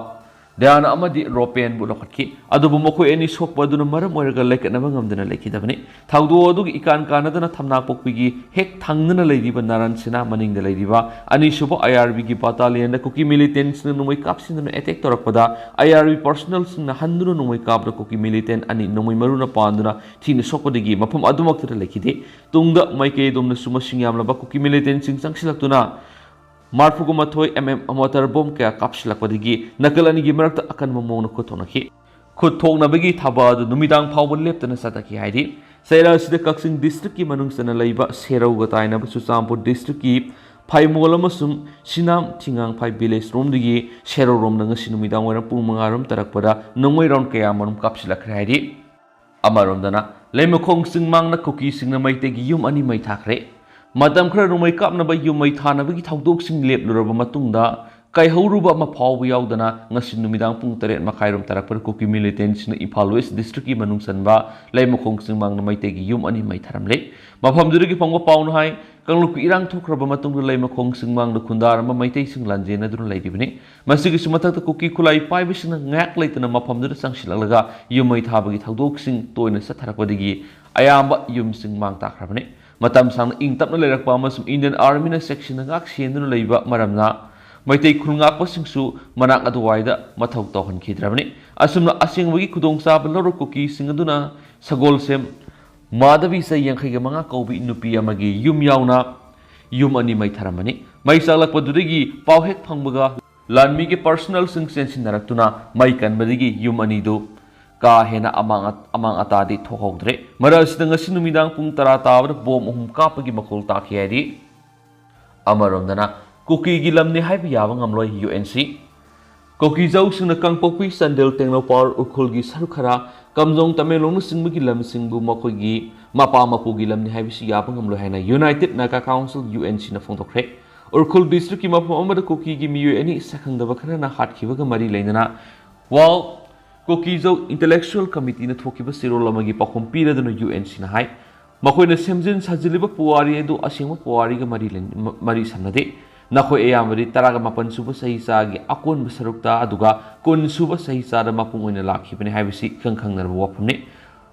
ꯗꯌꯥꯅ ꯑꯃꯗꯤ ꯔꯣꯄꯦꯟꯕꯨ ꯂꯧꯈꯠꯈꯤ꯫ ꯑꯗꯨꯕꯨ ꯃꯈꯣꯏ ꯑꯅꯤ ꯁꯣꯛꯄ ꯑꯗꯨꯅ ꯃꯔꯝ ꯑꯣꯏꯔꯒ ꯂꯩꯈꯠꯅꯕ ꯉꯝꯗꯅ ꯂꯩꯈꯤꯗꯕꯅꯤ꯫ ꯊꯧꯗꯣꯛ ꯑꯗꯨꯒꯤ ꯏꯀꯥꯟ ꯀꯥꯟꯅꯗꯅ ꯊꯝꯅꯥꯄꯣꯛꯄꯤꯒꯤ ꯍꯦꯛ ꯊꯪꯅꯅ ꯂꯩꯔꯤꯕ ꯅꯥꯔꯥꯟ ꯁꯤꯅꯥ ꯃꯅꯤꯡꯗ ꯂꯩꯔꯤꯕ ꯑꯅꯤꯁꯨꯕ ꯑꯥꯏ ꯑꯥꯔ ꯕꯤꯒꯤ ꯕꯥꯇꯥꯂꯤꯌꯟꯗ ꯀꯨꯀꯤ ꯃꯤꯂꯤꯇꯦꯟꯁꯤꯡꯅ ꯅꯣꯡꯃꯩ ꯀꯥꯞꯁꯤꯟꯗꯨꯅ ꯑꯦꯇꯦꯛ ꯇꯧꯔꯛꯄꯗ ꯑꯥꯏ ꯑꯥꯔ ꯕꯤ ꯄꯔꯁꯣꯅꯦꯜꯁꯤꯡꯅ ꯍꯟꯗꯨꯅ ꯅꯣꯡꯃꯩ ꯀꯥꯞꯄꯗ ꯀꯨꯀꯤ ꯃꯤꯂꯤꯇꯦꯟ ꯑꯅꯤ ꯅꯣꯡꯃꯩ ꯃꯔꯨꯅ ꯄꯥꯟꯗꯨꯅ ꯊꯤꯅ ꯁꯣꯛꯄꯗꯒꯤ ꯃꯐꯝ ꯑꯗꯨꯃꯛꯇꯗ ꯂꯩꯈꯤꯗꯦ꯫ ꯇꯨꯡꯗ ꯃꯥꯏꯀꯩ ꯑꯗꯣꯝꯅꯁꯨ ꯃꯁꯤꯡ ꯌꯥꯝꯂꯕ ꯀꯨꯀꯤ ꯃꯤꯂꯤꯇꯦꯟꯁꯤꯡ ꯆꯪꯁꯤꯜꯂꯛꯇꯨꯅ ꯃꯔꯐꯨꯒ ꯃꯥꯊꯣꯏ ꯑꯦꯝ ꯑꯦꯝ ꯃꯣꯇꯔ ꯕꯣꯝ ꯀꯌꯥ ꯀꯥꯞꯁꯤꯜꯂꯛꯄꯗꯒꯤ ꯅꯥꯀꯜ ꯑꯅꯤꯒꯤ ꯃꯔꯛꯇ ꯑꯀꯟꯕ ꯃꯑꯣꯡꯗ ꯈꯨꯠ ꯊꯣꯛꯅꯈꯤ꯫ ꯈꯨꯠ ꯊꯣꯛꯅꯕꯒꯤ ꯊꯕꯛ ꯑꯗꯨ ꯅꯨꯃꯤꯗꯥꯡ ꯐꯥꯎꯕ ꯂꯦꯞꯇꯅ ꯆꯠꯊꯈꯤ ꯍꯥꯏꯔꯤ꯫ ꯆꯩꯔꯥ ꯑꯁꯤꯗ ꯀꯛꯆꯤꯡ ꯗꯤꯁꯇ꯭ꯔꯤꯛꯀꯤ ꯃꯅꯨꯡ ꯆꯟꯅ ꯂꯩꯕ ꯁꯦꯔꯧꯒ ꯇꯥꯏꯅꯕ ꯆꯨꯔꯆꯥꯟꯄꯨꯔ ꯗꯤꯁꯇ꯭ꯔꯤꯛꯀꯤ ꯐꯥꯏꯃꯣꯜ ꯑꯃꯁꯨꯡ ꯁꯤꯅꯥꯝ ꯊꯤꯉꯥꯡꯐꯥꯏ ꯚꯤꯂꯦꯖ ꯔꯣꯝꯗꯒꯤ ꯁꯦꯔꯧꯔꯣꯝꯗ ꯉꯁꯤ ꯅꯨꯃꯤꯗꯥꯡ ꯋꯥꯏꯔꯝ ꯄꯨꯡ ꯃꯉꯥ ꯔꯣꯝ ꯇꯥꯔꯛꯄꯗ ꯅꯣꯡꯃꯩ ꯔꯥꯎꯟ ꯀꯌꯥ ꯑꯃꯔꯣꯝ ꯀꯥꯞꯁꯤꯜꯂꯛꯈ꯭ꯔꯦ ꯍꯥꯏꯔꯤ꯫ ꯑꯃꯔꯣꯝꯗꯅ ꯂꯩꯃꯈꯣꯡ ꯆꯤꯡꯃꯥꯡꯗ ꯀꯨꯀꯤꯁꯤꯡꯅ ꯃꯩꯇꯩꯒꯤ ꯌꯨꯝ ꯑꯅꯤ ꯃꯩ ꯊꯥꯈ꯭ꯔꯦ꯫ ꯃꯇꯝ ꯈꯔ ꯅꯣꯡꯃꯩ ꯀꯥꯞꯅꯕ ꯌꯨꯝ ꯃꯩ ꯊꯥꯅꯕꯒꯤ ꯊꯧꯗꯣꯛꯁꯤꯡ ꯂꯦꯞꯂꯨꯔꯕ ꯃꯇꯨꯡꯗ ꯀꯥꯏꯍꯧꯔꯨꯕ ꯑꯃ ꯐꯥꯎꯕ ꯌꯥꯎꯗꯅ ꯉꯁꯤ ꯅꯨꯃꯤꯗꯥꯡ ꯄꯨꯡ ꯇꯔꯦꯠ ꯃꯈꯥꯏꯔꯣꯝ ꯇꯥꯔꯛꯄꯗ ꯀꯨꯀꯤ ꯃꯤꯂꯤꯇꯦꯟꯁꯤꯡꯅ ꯏꯝꯐꯥꯜ ꯋꯦꯁ ꯗꯤꯁꯇ꯭ꯔꯤꯛꯀꯤ ꯃꯅꯨꯡ ꯆꯟꯕ ꯂꯩꯃꯈꯣꯡ ꯆꯤꯡꯃꯥꯡꯗ ꯃꯩꯇꯩꯒꯤ ꯌꯨꯝ ꯑꯅꯤ ꯃꯩ ꯊꯥꯔꯝꯂꯦ꯫ ꯃꯐꯝꯗꯨꯗꯒꯤ ꯐꯪꯕ ꯄꯥꯎꯅ ꯍꯥꯏ, ꯀꯥꯡꯂꯨꯞꯀꯤ ꯏꯔꯥꯡ ꯊꯣꯛꯈ꯭ꯔꯕ ꯃꯇꯨꯡꯗ ꯂꯩꯃꯈꯣꯡ ꯆꯤꯡꯃꯥꯡꯗ ꯈꯨꯟꯗꯥꯔꯝꯕ ꯃꯩꯇꯩꯁꯤꯡ ꯂꯥꯟꯖꯦꯟꯅꯗꯨꯅ ꯂꯩꯔꯤꯕꯅꯤ꯫ ꯃꯁꯤꯒꯤꯁꯨ ꯃꯊꯛꯇ ꯀꯨꯀꯤ ꯈꯨꯠꯂꯥꯏ ꯄꯥꯏꯕꯁꯤꯡꯅ ꯉꯥꯏꯍꯥꯛ ꯂꯩꯇꯅ ꯃꯐꯝꯗꯨꯗ ꯆꯪꯁꯤꯜꯂꯛꯂꯒ ꯌꯨꯝ ꯃꯩ ꯊꯥꯕꯒꯤ ꯊꯧꯗꯣꯛꯁꯤꯡ ꯇꯣꯏꯅ ꯆꯠꯊꯔꯛꯄꯗꯒꯤ ꯑꯌꯥꯝꯕ ꯌꯨꯝꯁꯤꯡ ꯃꯥꯡ ꯇꯥꯛꯈ꯭ꯔꯕꯅꯤ꯫ ꯃꯇꯝ ꯁꯥꯡꯅ ꯏꯪ ꯇꯞꯅ ꯂꯩꯔꯛꯄ ꯑꯃꯁꯨꯡ ꯏꯟꯗꯤꯌꯟ ꯑꯥꯔꯃꯤꯅ ꯆꯦꯛꯁꯤꯟꯅ ꯉꯥꯛ ꯁꯦꯟꯗꯨꯅ ꯂꯩꯕ ꯃꯔꯝꯅ ꯃꯩꯇꯩ ꯈꯨꯜ ꯉꯥꯛꯄꯁꯤꯡꯁꯨ ꯃꯅꯥꯛ ꯑꯗꯨꯋꯥꯏꯗ ꯃꯊꯧ ꯇꯧꯍꯟꯈꯤꯗ꯭ꯔꯕꯅꯤ꯫ ꯑꯁꯨꯝꯅ ꯑꯁꯦꯡꯕꯒꯤ ꯈꯨꯗꯣꯡꯆꯥꯕ ꯂꯧꯔ ꯀꯨꯀꯤꯁꯤꯡ ꯑꯗꯨꯅ ꯁꯒꯣꯜꯁꯦꯝ ꯃꯥꯙꯕꯤ ꯆꯍꯤ ꯌꯥꯡꯈꯩꯒ ꯃꯉꯥ ꯀꯧꯕꯤ ꯅꯨꯄꯤ ꯑꯃꯒꯤ ꯌꯨꯝ ꯌꯥꯎꯅ ꯌꯨꯝ ꯑꯅꯤ ꯃꯩ ꯊꯥꯔꯝꯕꯅꯤ꯫ ꯃꯩ ꯆꯥꯛꯂꯛꯄꯗꯨꯗꯒꯤ ꯄꯥꯎ ꯍꯦꯛ ꯐꯪꯕꯒ ꯂꯥꯟꯃꯤꯒꯤ ꯄꯥꯔꯁꯣꯅꯦꯜꯁꯤꯡ ꯆꯦꯟꯁꯤꯟꯅꯔꯛꯇꯨꯅ ꯃꯩ ꯀꯟꯕꯗꯒꯤ ꯌꯨꯝ ꯑꯅꯤꯗꯨ ꯀꯥ ꯍꯦꯟꯅ ꯑꯃꯥꯡ ꯑꯃꯥꯡ ꯑꯇꯥꯗꯤ ꯊꯣꯛꯍꯧꯗ꯭ꯔꯦ꯫ ꯃꯔꯛ ꯑꯁꯤꯗ ꯉꯁꯤ ꯅꯨꯃꯤꯗꯥꯡ ꯄꯨꯡ ꯇꯔꯥ ꯇꯥꯕꯗ ꯕꯣꯝ ꯑꯍꯨꯝ ꯀꯥꯞꯄꯒꯤ ꯃꯈꯣꯜ ꯇꯥꯈꯤ ꯍꯥꯏꯔꯤ꯫ ꯑꯃꯔꯣꯝꯗꯅ ꯀꯨꯀꯤꯒꯤ ꯂꯝꯅꯤ ꯍꯥꯏꯕ ꯌꯥꯕ ꯉꯝꯂꯣꯏ ꯌꯨ ꯑꯦꯟ ꯁꯤ꯫ ꯀꯨꯀꯤꯖꯧꯁꯤꯡꯅ ꯀꯥꯡꯄꯣꯛꯄꯤ, ꯆꯥꯟꯗꯦꯜ, ꯇꯦꯡꯅꯧꯄꯜ, ꯎꯈ꯭ꯔꯨꯜꯒꯤ ꯁꯔꯨꯛ ꯈꯔ, ꯀꯥꯝꯖꯣꯡ, ꯇꯃꯦꯡꯂꯣꯡꯅꯆꯤꯡꯕꯒꯤ ꯂꯝꯁꯤꯡꯕꯨ ꯃꯈꯣꯏꯒꯤ ꯃꯄꯥ ꯃꯄꯨꯒꯤ ꯂꯝꯅꯤ ꯍꯥꯏꯕꯁꯤ ꯌꯥꯕ ꯉꯝꯂꯣꯏ ꯍꯥꯏꯅ united Naga council, U N ꯁꯤꯅ ꯐꯣꯡꯗꯣꯛꯈ꯭ꯔꯦ꯫ ꯎꯈ꯭ꯔꯨꯜ ꯗꯤꯁꯇ꯭ꯔꯤꯛꯀꯤ ꯃꯐꯝ ꯑꯃꯗ ꯀꯨꯀꯤꯒꯤ ꯃꯤꯑꯣꯏ ꯑꯅꯤ ꯁꯛꯈꯪꯗꯕ ꯈꯔꯅ ꯍꯥꯠꯈꯤꯕꯒ ꯃꯔꯤ ꯂꯩꯅꯅ ꯋꯥꯔꯜ ꯀꯨꯀꯤꯖꯧ ꯏꯟꯇꯦꯂꯦꯛꯆꯨꯑꯦꯜ ꯀꯃꯤꯇꯤꯅ ꯊꯣꯛꯈꯤꯕ ꯆꯦꯔꯣꯜ ꯑꯃꯒꯤ ꯄꯥꯎꯈꯨꯝ ꯄꯤꯔꯗꯨꯅ ꯌꯨ ꯑꯦꯟ ꯁꯤꯅ ꯍꯥꯏ, ꯃꯈꯣꯏꯅ ꯁꯦꯝꯖꯤꯟ ꯁꯥꯖꯤꯜꯂꯤꯕ ꯄꯨꯋꯥꯔꯤ ꯑꯗꯨ ꯑꯁꯦꯡꯕ ꯄꯨꯋꯥꯔꯤꯒ ꯃꯔꯤ ꯂꯩ-, ꯃ-, ꯃꯔꯤ ꯁꯝꯅꯗꯦ꯫ ꯅꯈꯣꯏ ꯑꯌꯥꯝꯕꯗꯤ ꯇꯔꯥꯒ ꯃꯥꯄꯟ ꯁꯨꯕ ꯆꯍꯤꯆꯥꯒꯤ ꯑꯀꯣꯟꯕ ꯁꯔꯨꯛꯇ ꯑꯗꯨꯒ ꯀꯨꯟ ꯁꯨꯕ ꯆꯍꯤꯆꯥꯗ ꯃꯄꯨꯡ ꯑꯣꯏꯅ ꯂꯥꯛꯈꯤꯕꯅꯤ ꯍꯥꯏꯕꯁꯤ ꯏꯈꯪ ꯈꯪꯅꯔꯕ ꯋꯥꯐꯝꯅꯤ꯫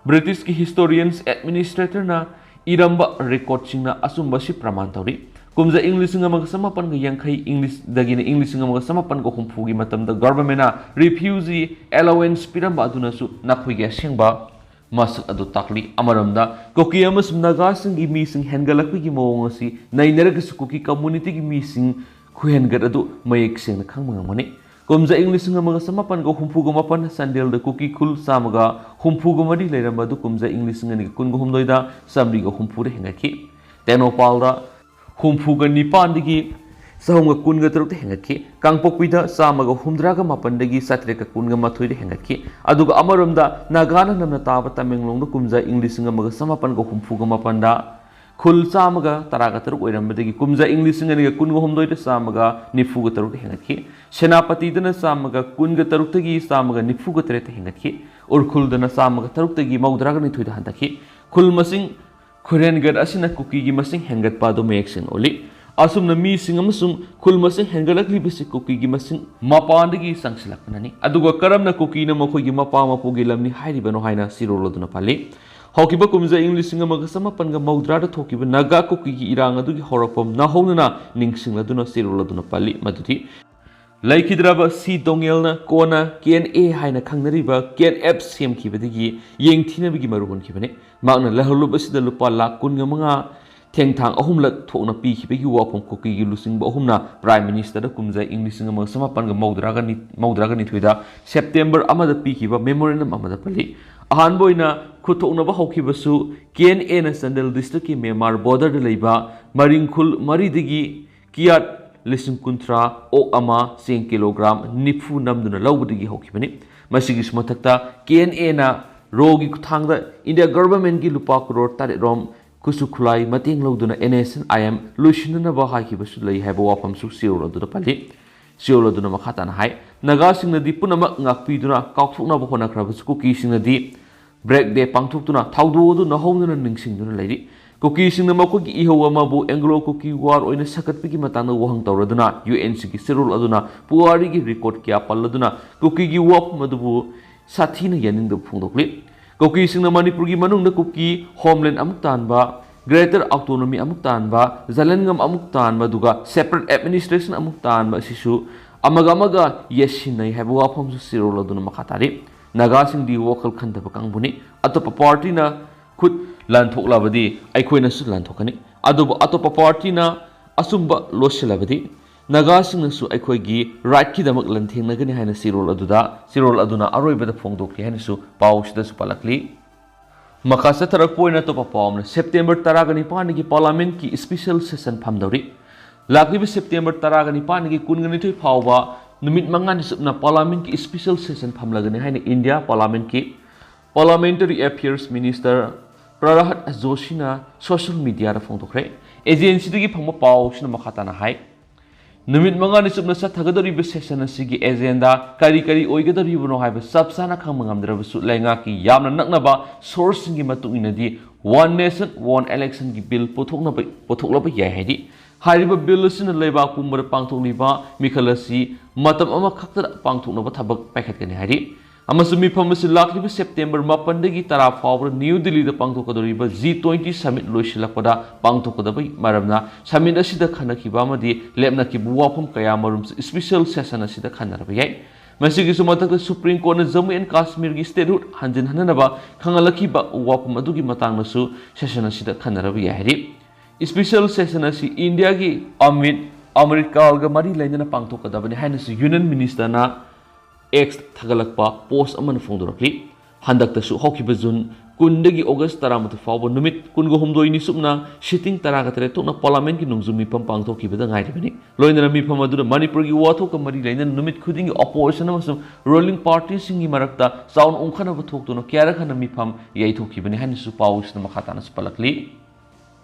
ꯕ꯭ꯔꯤꯇꯤꯁꯀꯤ ꯍꯤꯁꯇꯣꯔꯤꯌꯟꯁ ꯑꯦꯗꯃꯤꯅꯤꯁꯇ꯭ꯔꯦꯇꯔꯅ ꯏꯔꯝꯕ ꯔꯦꯀꯣꯔꯗꯁꯤꯡꯅ ꯑꯆꯨꯝꯕ ꯑꯁꯤ ꯄ꯭ꯔꯃꯥꯟ ꯇꯧꯔꯤ꯫ ꯀꯨꯝꯖꯥ ꯏꯪ ꯂꯤꯁꯤꯡ ꯑꯃꯒ ꯆꯃꯥꯄꯟꯒ ꯌꯥꯡꯈꯩ, ꯏꯪꯂꯤꯁꯗꯒꯤꯅ ꯏꯪ ꯂꯤꯁꯤꯡ ꯑꯃꯒ ꯆꯃꯥꯄꯟꯒ ꯍꯨꯝꯐꯨꯒꯤ ꯃꯇꯝꯗ ꯒꯚꯔꯟꯃꯦꯟꯅ ꯔꯤꯐ꯭ꯌꯨꯖꯤ ꯑꯦꯂꯥꯋꯦꯟꯁ ꯄꯤꯔꯝꯕ ꯑꯗꯨꯅꯁꯨ ꯅꯈꯣꯏꯒꯤ ꯑꯁꯦꯡꯕ ꯃꯁꯛ ꯑꯗꯨ ꯇꯥꯛꯂꯤ꯫ ꯑꯃꯔꯣꯝꯗ, ꯀꯨꯀꯤ ꯑꯃꯁꯨꯡ ꯅꯥꯒꯥꯁꯤꯡꯒꯤ ꯃꯤꯁꯤꯡ ꯍꯦꯟꯒꯠꯂꯛꯄꯒꯤ ꯃꯑꯣꯡ ꯑꯁꯤ ꯅꯩꯅꯔꯒꯁꯨ ꯀꯨꯀꯤ ꯀꯝꯃꯨꯅꯤꯇꯤꯒꯤ ꯃꯤꯁꯤꯡ ꯈꯨꯍꯦꯟꯒꯠ ꯑꯗꯨ ꯃꯌꯦꯛ ꯁꯦꯡꯅ ꯈꯪꯕ ꯉꯝꯒꯅꯤ꯫ ꯀꯨꯝꯖꯥ ꯏꯪ ꯂꯤꯁꯤꯡ ꯑꯃꯒ ꯆꯃꯥꯄꯟꯒ ꯍꯨꯝꯐꯨꯒ ꯃꯥꯄꯟ ꯆꯥꯟꯗꯦꯜꯗ ꯀꯨꯀꯤ ꯈꯨꯜ ꯆꯥꯝꯃꯒ ꯍꯨꯝꯐꯨꯒ ꯃꯔꯤ ꯂꯩꯔꯝꯕ ꯑꯗꯨ ꯀꯨꯝꯖꯥ ꯏꯪ ꯂꯤꯁꯤꯡ ꯑꯅꯤꯒ ꯀꯨꯟꯒ ꯍꯨꯝꯗꯣꯏꯗ ꯆꯥꯃꯔꯤꯒ ꯍꯨꯝꯐꯨꯗ ꯍꯦꯟꯒꯠꯈꯤ꯫ ꯇꯦꯡꯅꯧꯄꯥꯜꯗ ꯍꯨꯝꯐꯨꯒ ꯅꯤꯄꯥꯟꯗꯒꯤ ꯆꯍꯨꯝꯒ ꯀꯨꯟꯒ ꯇꯔꯨꯛꯇ ꯍꯦꯟꯒꯠꯈꯤ꯫ ꯀꯥꯡꯄꯣꯛꯄꯤꯗ ꯆꯥꯝꯃꯒ ꯍꯨꯝꯗ꯭ꯔꯥꯒ ꯃꯥꯄꯟꯗꯒꯤ ꯆꯥꯇ꯭ꯔꯦꯠꯀ ꯀꯨꯟꯒ ꯃꯥꯊꯣꯏꯗ ꯍꯦꯟꯒꯠꯈꯤ꯫ ꯑꯗꯨꯒ ꯑꯃꯔꯣꯝꯗ ꯅꯥꯒꯥꯅ ꯅꯝꯅ ꯇꯥꯕ ꯇꯃꯦꯡꯂꯣꯡꯗ ꯀꯨꯝꯖꯥ ꯏꯪ ꯂꯤꯁꯤꯡ ꯑꯃꯒ ꯆꯃꯥꯄꯟꯒ ꯍꯨꯝꯐꯨꯒ ꯃꯥꯄꯟꯗ ꯈꯨꯜ ꯆꯥꯝꯃꯒ ꯇꯔꯥꯒ ꯇꯔꯨꯛ ꯑꯣꯏꯔꯝꯕꯗꯒꯤ ꯀꯨꯝꯖꯥ ꯏꯪ ꯂꯤꯁꯤꯡ ꯑꯅꯤꯒ ꯀꯨꯟꯒ ꯍꯨꯝꯗꯣꯏꯗ ꯆꯥꯝꯃꯒ ꯅꯤꯐꯨꯒ ꯇꯔꯨꯛꯇ ꯍꯦꯟꯒꯠꯈꯤ꯫ ꯁꯦꯅꯥꯄꯇꯤꯗꯅ ꯆꯥꯝꯃꯒ ꯀꯨꯟꯒ ꯇꯔꯨꯛꯇꯒꯤ ꯆꯥꯝꯃꯒ ꯅꯤꯐꯨꯒ ꯇꯔꯦꯠꯇ ꯍꯦꯟꯒꯠꯈꯤ꯫ ꯎꯔꯈꯨꯜꯗꯅ ꯆꯥꯝꯃꯒ ꯇꯔꯨꯛꯇꯒꯤ ꯃꯧꯗ꯭ꯔꯥꯒ ꯅꯤꯊꯣꯏꯗ ꯍꯟꯊꯈꯤ꯫ ꯈꯨꯜ ꯃꯁꯤꯡ ꯈꯨꯔꯦꯟꯒꯠ ꯑꯁꯤꯅ ꯀꯨꯀꯤꯒꯤ ꯃꯁꯤꯡ ꯍꯦꯟꯒꯠꯄ ꯑꯗꯨ ꯃꯌꯦꯛ ꯁꯦꯡꯅ ꯎꯠꯂꯤ꯫ ꯑꯁꯨꯝꯅ ꯃꯤꯁꯤꯡ ꯑꯃꯁꯨꯡ ꯈꯨꯜ ꯃꯁꯤꯡ ꯍꯦꯟꯒꯠꯂꯛꯂꯤꯕꯁꯤ ꯀꯨꯀꯤꯒꯤ ꯃꯁꯤꯡ ꯃꯄꯥꯟꯗꯒꯤ ꯆꯪꯁꯤꯜꯂꯛꯄꯅꯅꯤ꯫ ꯑꯗꯨꯒ ꯀꯔꯝꯅ ꯀꯨꯀꯤꯅ ꯃꯈꯣꯏꯒꯤ ꯃꯄꯥ ꯃꯄꯨꯒꯤ ꯂꯝꯅꯤ ꯍꯥꯏꯔꯤꯕꯅꯣ ꯍꯥꯏꯅ ꯆꯤꯔꯣꯜ ꯑꯗꯨꯅ ꯄꯜꯂꯤ꯫ ꯍꯧꯈꯤꯕ ꯀꯨꯝꯖꯥ ꯏꯪ ꯂꯤꯁꯤꯡ ꯑꯃꯒ ꯆꯃꯥꯄꯟꯒ ꯃꯧꯗ꯭ꯔꯥꯗ ꯊꯣꯛꯈꯤꯕ ꯅꯥꯒꯥ ꯀꯨꯀꯤꯒꯤ ꯏꯔꯥꯡ ꯑꯗꯨꯒꯤ ꯍꯧꯔꯛꯐꯝ ꯅꯧꯍꯧꯅꯅ ꯅꯤꯡꯁꯤꯡꯂꯗꯨꯅ ꯆꯤꯔꯣꯜ ꯑꯗꯨꯅ ꯄꯜꯂꯤ ꯃꯗꯨꯗꯤ ꯂꯩꯈꯤꯗ꯭ꯔꯕ ꯁꯤ ꯗꯣꯉꯦꯜꯅ ꯀꯣꯟꯅ ꯀꯦ ꯑꯦꯟ ꯑꯦ ꯍꯥꯏꯅ ꯈꯪꯅꯔꯤꯕ ꯀꯦ ꯑꯦꯟ ꯑꯦꯐ ꯁꯦꯝꯈꯤꯕꯗꯒꯤ ꯌꯦꯡꯊꯤꯅꯕꯒꯤ ꯃꯔꯨ ꯍꯣꯟꯈꯤꯕꯅꯤ꯫ ꯃꯍꯥꯛꯅ ꯂꯥꯜꯍꯧꯂꯨꯞ ꯑꯁꯤꯗ ꯂꯨꯄꯥ ꯂꯥꯈ ꯀꯨꯟꯒ ꯃꯉꯥ ꯊꯦꯡꯊꯥꯡ ꯑꯍꯨꯝꯂꯛ ꯊꯣꯛꯅ ꯄꯤꯈꯤꯕꯒꯤ ꯋꯥꯐꯝ ꯀꯨꯀꯤꯒꯤ ꯂꯨꯆꯤꯡꯕ ꯑꯍꯨꯝꯅ ꯄ꯭ꯔꯥꯏꯝ ꯃꯤꯅꯤꯁꯇꯔꯗ ꯀꯨꯝꯖꯥ ꯏꯪ ꯂꯤꯁꯤꯡ ꯑꯃꯒ ꯆꯃꯥꯄꯟꯒ ꯃꯧꯗ꯭ꯔꯥꯒ ꯅꯤ-, ꯃꯧꯗ꯭ꯔꯥꯒ ꯅꯤꯊꯣꯏꯗ ꯁꯦꯞꯇꯦꯝꯕꯔ ꯑꯃꯗ ꯄꯤꯈꯤꯕ ꯃꯦꯃꯣꯔꯦꯟꯗꯝ ꯑꯃꯗ ꯄꯜꯂꯤ꯫ ꯑꯍꯥꯟꯕ ꯑꯣꯏꯅ ꯈꯨꯠꯊꯣꯛꯅꯕ ꯍꯧꯈꯤꯕꯁꯨ ꯀꯦ ꯑꯦꯟ ꯑꯦꯅ ꯆꯥꯟꯗꯦꯜ ꯗꯤꯁꯇ꯭ꯔꯤꯛꯀꯤ ꯃꯦꯃꯥꯔ ꯕꯣꯔꯗꯔꯗ ꯂꯩꯕ ꯃꯔꯤꯡꯈꯨꯜ ꯃꯔꯤꯗꯒꯤ ꯀꯤꯌꯥꯠ ꯂꯤꯁꯤꯡ ꯀꯨꯟꯊ꯭ꯔꯥ, ꯑꯣꯛ ꯑꯃ, ꯆꯦꯡ ꯀꯤꯂꯣꯒ꯭ꯔꯥꯝ ꯅꯤꯐꯨ ꯅꯝꯗꯨꯅ ꯂꯧꯕꯗꯒꯤ ꯍꯧꯈꯤꯕꯅꯤ꯫ ꯃꯁꯤꯒꯤꯁꯨ ꯃꯊꯛꯇ ꯀꯦ ꯑꯦꯟ ꯑꯦꯅ ꯔꯣꯒꯤ ꯈꯨꯠꯊꯥꯡꯗ ꯏꯟꯗꯤꯌꯥ ꯒꯚꯔꯟꯃꯦꯟꯠꯀꯤ ꯂꯨꯄꯥ ꯀꯔꯣꯔ ꯇꯔꯦꯠ ꯔꯣꯝ ꯈꯨꯠꯁꯨ ꯈꯨꯠꯂꯥꯏ ꯃꯇꯦꯡ ꯂꯧꯗꯨꯅ N S N I M ꯂꯣꯏꯁꯤꯟꯅꯅꯕ ꯍꯥꯏꯈꯤꯕꯁꯨ ꯂꯩ ꯍꯥꯏꯕ ꯋꯥꯐꯝꯁꯨ ꯆꯤꯔꯣꯜ ꯑꯗꯨꯗ ꯄꯜꯂꯤ꯫ ꯆꯤꯔꯣꯜ ꯑꯗꯨꯅ ꯃꯈꯥ ꯇꯥꯅ ꯍꯥꯏ, ꯅꯥꯒꯥꯁꯤꯡꯅꯗꯤ ꯄꯨꯝꯅꯃꯛ ꯉꯥꯛꯄꯤꯗꯨꯅ ꯀꯥꯎꯊꯣꯛꯅꯕ ꯍꯣꯠꯅꯈ꯭ꯔꯕꯁꯨ ꯀꯨꯀꯤꯁꯤꯡꯅꯗꯤ ꯕ꯭ꯔꯦꯛ ꯗꯦ ꯄꯥꯡꯊꯣꯛꯇꯨꯅ ꯊꯧꯗꯣꯛ ꯑꯗꯨ ꯅꯧꯍꯧꯅꯅ ꯅꯤꯡꯁꯤꯡꯗꯨꯅ ꯂꯩꯔꯤ꯫ ꯀꯨꯀꯤꯁꯤꯡꯅ ꯃꯈꯣꯏꯒꯤ ꯏꯍꯧ ꯑꯃꯕꯨ ꯑꯦꯡꯒ꯭ꯂꯣ ꯀꯨꯀꯤ ꯋꯥꯔ ꯑꯣꯏꯅ ꯁꯥꯒꯠꯄꯒꯤ ꯃꯇꯥꯡꯗ ꯋꯥꯍꯪ ꯇꯧꯔꯗꯨꯅ ꯌꯨ ꯑꯦꯟ ꯁꯤꯒꯤ ꯆꯤꯔꯣꯜ ꯑꯗꯨꯅ ꯄꯨꯋꯥꯔꯤꯒꯤ ꯔꯦꯀꯣꯔꯗ ꯀꯌꯥ ꯄꯜꯂꯗꯨꯅ ꯀꯨꯀꯤꯒꯤ ꯋꯥꯐꯝ ꯑꯗꯨꯕꯨ ꯁꯥꯊꯤꯅ ꯌꯥꯅꯤꯡꯗꯕ ꯐꯣꯡꯗꯣꯛꯂꯤ꯫ ꯀꯨꯀꯤꯁꯤꯡꯅ ꯃꯅꯤꯄꯨꯔꯒꯤ ꯃꯅꯨꯡꯗ ꯀꯨꯀꯤ ꯍꯣꯝꯂꯦꯟ ꯑꯃꯨꯛ ꯇꯥꯟꯕ, ꯒ꯭ꯔꯦꯇꯔ ꯑꯣꯇꯣꯅꯣꯃꯤ ꯑꯃꯨꯛ ꯇꯥꯟꯕ, ꯖꯂꯟꯉꯝ ꯑꯃꯨꯛ ꯇꯥꯟꯕ, ꯑꯗꯨꯒ ꯁꯦꯄꯔꯦꯠ ꯑꯦꯗꯃꯤꯅꯤꯁꯇ꯭ꯔꯦꯁꯟ ꯑꯃꯨꯛ ꯇꯥꯟꯕ ꯑꯁꯤꯁꯨ ꯑꯃꯒ ꯑꯃꯒ ꯌꯦꯠꯁꯤꯟꯅꯩ ꯍꯥꯏꯕ ꯋꯥꯐꯝꯁꯨ ꯆꯤꯔꯣꯜ ꯑꯗꯨꯅ ꯃꯈꯥ ꯇꯥꯔꯤ꯫ ꯅꯥꯒꯥꯁꯤꯡꯗꯤ ꯋꯥꯈꯜ ꯈꯟꯊꯕ ꯀꯥꯡꯕꯨꯅꯤ꯫ ꯑꯇꯣꯞꯄ ꯄꯥꯔꯇꯤꯅ ꯈꯨꯠ ꯂꯥꯟꯊꯣꯛꯂꯕꯗꯤ ꯑꯩꯈꯣꯏꯅꯁꯨ ꯂꯥꯟꯊꯣꯛꯀꯅꯤ꯫ ꯑꯗꯨꯕꯨ ꯑꯇꯣꯞꯄ ꯄꯥꯔꯇꯤꯅ ꯑꯆꯨꯝꯕ ꯂꯣꯠꯁꯤꯜꯂꯕꯗꯤ ꯅꯥꯒꯥꯁꯤꯡꯅꯁꯨ ꯑꯩꯈꯣꯏꯒꯤ ꯔꯥꯏꯠꯀꯤꯗꯃꯛ ꯂꯥꯟꯊꯦꯡꯅꯒꯅꯤ ꯍꯥꯏꯅ ꯆꯤꯔꯣꯜ ꯑꯗꯨꯗ, ꯆꯤꯔꯣꯜ ꯑꯗꯨꯅ ꯑꯔꯣꯏꯕꯗ ꯐꯣꯡꯗꯣꯛꯂꯤ ꯍꯥꯏꯅꯁꯨ ꯄꯥꯎ ꯑꯁꯤꯗꯁꯨ ꯄꯜꯂꯛꯂꯤ꯫ ꯃꯈꯥ ꯆꯠꯊꯔꯛꯄ ꯑꯣꯏꯅ ꯑꯇꯣꯞꯄ ꯄꯥꯎ ꯑꯃꯅ, ꯁꯦꯞꯇꯦꯝꯕꯔ ꯇꯔꯥꯒ ꯅꯤꯄꯥꯟꯗꯒꯤ ꯄꯥꯔꯂꯥꯃꯦꯟꯠꯀꯤ ꯁ꯭ꯄꯦꯁꯦꯜ ꯁꯦꯁꯟ ꯐꯝꯗꯧꯔꯤ꯫ ꯂꯥꯛꯂꯤꯕ ꯁꯦꯞꯇꯦꯝꯕꯔ ꯇꯔꯥꯒ ꯅꯤꯄꯥꯟꯗꯒꯤ ꯀꯨꯟꯒ ꯅꯤꯊꯣꯏ ꯐꯥꯎꯕ ꯅꯨꯃꯤꯠ ꯃꯉꯥꯅꯤ ꯆꯨꯞꯅ ꯄꯥꯔꯂꯥꯃꯦꯟꯠꯀꯤ ꯁ꯭ꯄꯦꯁꯦꯜ ꯁꯦꯁꯟ ꯐꯝꯂꯒꯅꯤ ꯍꯥꯏꯅ ꯏꯟꯗꯤꯌꯥ ꯄꯥꯔꯂꯥꯃꯦꯟꯠꯀꯤ ꯄꯥꯔꯂꯥꯃꯦꯟꯇꯔꯤ ꯑꯦꯐꯤꯌꯔꯁ ꯃꯤꯅꯤꯁꯇꯔ ꯄ꯭ꯔꯍꯂꯥꯗ ꯖꯣꯁꯤꯅ ꯁꯣꯁꯤꯌꯦꯜ ꯃꯤꯗꯤꯌꯥꯗ ꯐꯣꯡꯗꯣꯛꯈ꯭ꯔꯦ꯫ ꯑꯦꯖꯦꯟꯁꯤꯗꯒꯤ ꯐꯪꯕ ꯄꯥꯎꯁꯤꯅ ꯃꯈꯥ ꯇꯥꯅ ꯍꯥꯏ, ꯅꯨꯃꯤꯠ ꯃꯉꯥꯅꯤ ꯆꯨꯞꯅ ꯆꯠꯊꯒꯗꯧꯔꯤꯕ ꯁꯦꯁꯟ ꯑꯁꯤꯒꯤ ꯑꯦꯖꯦꯟꯗꯥ ꯀꯔꯤ ꯀꯔꯤ ꯑꯣꯏꯒꯗꯧꯔꯤꯕꯅꯣ ꯍꯥꯏꯕ ꯆꯞ ꯆꯥꯅ ꯈꯪꯕ ꯉꯝꯗ꯭ꯔꯕꯁꯨ, ꯂꯩꯉꯥꯛꯀꯤ ꯌꯥꯝꯅ ꯅꯛꯅꯕ ꯁꯣꯔꯁꯁꯤꯡꯒꯤ ꯃꯇꯨꯡ ꯏꯟꯅꯗꯤ, ꯋꯥꯟ ꯅꯦꯁꯟ ꯋꯥꯟ ꯏꯂꯦꯛꯁꯟꯒꯤ ꯕꯤꯜ ꯄꯨꯊꯣꯛꯅꯕ, ꯄꯨꯊꯣꯛꯂꯕ ꯌꯥꯏ ꯍꯥꯏꯔꯤ꯫ ꯍꯥꯏꯔꯤꯕ ꯕꯤꯜ ꯑꯁꯤꯅ ꯂꯩꯕꯥꯛ ꯄꯨꯝꯕꯗ ꯄꯥꯡꯊꯣꯛꯂꯤꯕ ꯃꯤꯈꯜ ꯑꯁꯤ ꯃꯇꯝ ꯑꯃꯈꯛꯇꯗ ꯄꯥꯡꯊꯣꯛꯅꯕ ꯊꯕꯛ ꯄꯥꯏꯈꯠꯀꯅꯤ ꯍꯥꯏꯔꯤ꯫ ꯑꯃꯁꯨꯡ ꯃꯤꯐꯝ ꯑꯁꯤ ꯂꯥꯛꯂꯤꯕ ꯁꯦꯞꯇꯦꯝꯕꯔ ꯃꯥꯄꯟꯗꯒꯤ ꯇꯔꯥ ꯐꯥꯎꯕꯗ ꯅ꯭ꯌꯨ ꯗꯤꯜꯂꯤꯗ ꯄꯥꯡꯊꯣꯛꯀꯗꯧꯔꯤꯕ ꯖꯤ ꯇ꯭ꯋꯦꯟꯇꯤ ꯁꯃꯤꯠ ꯂꯣꯏꯁꯤꯜꯂꯛꯄꯗ ꯄꯥꯡꯊꯣꯛꯀꯗꯕꯒꯤ ꯃꯔꯝꯅ, ꯁꯃꯤꯠ ꯑꯁꯤꯗ ꯈꯟꯅꯈꯤꯕ ꯑꯃꯗꯤ ꯂꯦꯞꯅꯈꯤꯕ ꯋꯥꯐꯝ ꯀꯌꯥ ꯃꯔꯨꯝꯁꯨ ꯁ꯭ꯄꯦꯁꯦꯜ ꯁꯦꯁꯟ ꯑꯁꯤꯗ ꯈꯟꯅꯔꯕ ꯌꯥꯏ꯫ ꯃꯁꯤꯒꯤꯁꯨ ꯃꯊꯛꯇ, ꯁꯨꯄ꯭ꯔꯤꯝ ꯀꯣꯔꯠꯅ ꯖꯝꯃꯨ ꯑꯦꯟ ꯀꯥꯁꯃꯤꯔꯒꯤ ꯁ꯭ꯇꯦꯠꯍꯨꯗ ꯍꯟꯖꯤꯟꯍꯟꯅꯅꯕ ꯈꯪꯍꯜꯂꯛꯈꯤꯕ ꯋꯥꯐꯝ ꯑꯗꯨꯒꯤ ꯃꯇꯥꯡꯗꯁꯨ ꯁꯦꯁꯟ ꯑꯁꯤꯗ ꯈꯟꯅꯔꯕ ꯌꯥꯏ ꯍꯥꯏꯔꯤ꯫ ꯁ꯭ꯄꯦꯁꯦꯜ ꯁꯦꯁꯟ ꯑꯁꯤ ꯏꯟꯗꯤꯌꯥꯒꯤ ꯑꯃ꯭ꯔꯤꯠ, ꯑꯃ꯭ꯔꯤꯠ ꯀꯥꯜꯒ ꯃꯔꯤ ꯂꯩꯅꯅ ꯄꯥꯡꯊꯣꯛꯀꯗꯕꯅꯤ ꯍꯥꯏꯅꯁꯨ ꯌꯨꯅꯤꯌꯟ ꯃꯤꯅꯤꯁꯇꯔꯅ ꯑꯦꯛꯁ ꯊꯥꯒꯠꯂꯛꯄ ꯄꯣꯁ ꯑꯃꯅ ꯐꯣꯡꯗꯣꯔꯛꯂꯤ꯫ ꯍꯟꯗꯛꯇꯁꯨ ꯍꯧꯈꯤꯕ ꯖꯨꯟ ꯀꯨꯟꯗꯒꯤ ꯑꯣꯒꯁ ꯇꯔꯥꯃꯥꯊꯣꯏ ꯐꯥꯎꯕ ꯅꯨꯃꯤꯠ ꯀꯨꯟꯒ ꯍꯨꯝꯗꯣꯏꯅꯤ ꯆꯨꯞꯅ ꯁꯤꯇꯤꯡ ꯇꯔꯥꯒ ꯇꯔꯦꯠ ꯊꯣꯛꯅ ꯄꯥꯔꯂꯥꯃꯦꯟꯠꯀꯤ ꯅꯣꯡꯖꯨ ꯃꯤꯐꯝ ꯄꯥꯡꯊꯣꯛꯈꯤꯕꯗ ꯉꯥꯏꯔꯤꯕꯅꯤ꯫ ꯂꯣꯏꯅꯅ ꯃꯤꯐꯝ ꯑꯗꯨꯗ ꯃꯅꯤꯄꯨꯔꯒꯤ ꯋꯥꯊꯣꯛꯀ ꯃꯔꯤ ꯂꯩꯅꯅ ꯅꯨꯃꯤꯠ ꯈꯨꯗꯤꯡꯒꯤ ꯑꯣꯄꯣꯖꯤꯁꯟ ꯑꯃꯁꯨꯡ ꯔꯨꯂꯤꯡ ꯄꯥꯔꯇꯤꯁꯤꯡꯒꯤ ꯃꯔꯛꯇ ꯆꯥꯎꯅ ꯎꯪꯈꯠꯅꯕ ꯊꯣꯛꯇꯨꯅ ꯀꯌꯥꯔꯛ ꯍꯟꯅ ꯃꯤꯐꯝ ꯌꯩꯊꯣꯛꯈꯤꯕꯅꯤ ꯍꯥꯏꯅꯁꯨ ꯄꯥꯎꯁꯤꯅ ꯃꯈꯥ ꯇꯥꯅꯁꯨ ꯄꯜꯂꯛꯂꯤ꯫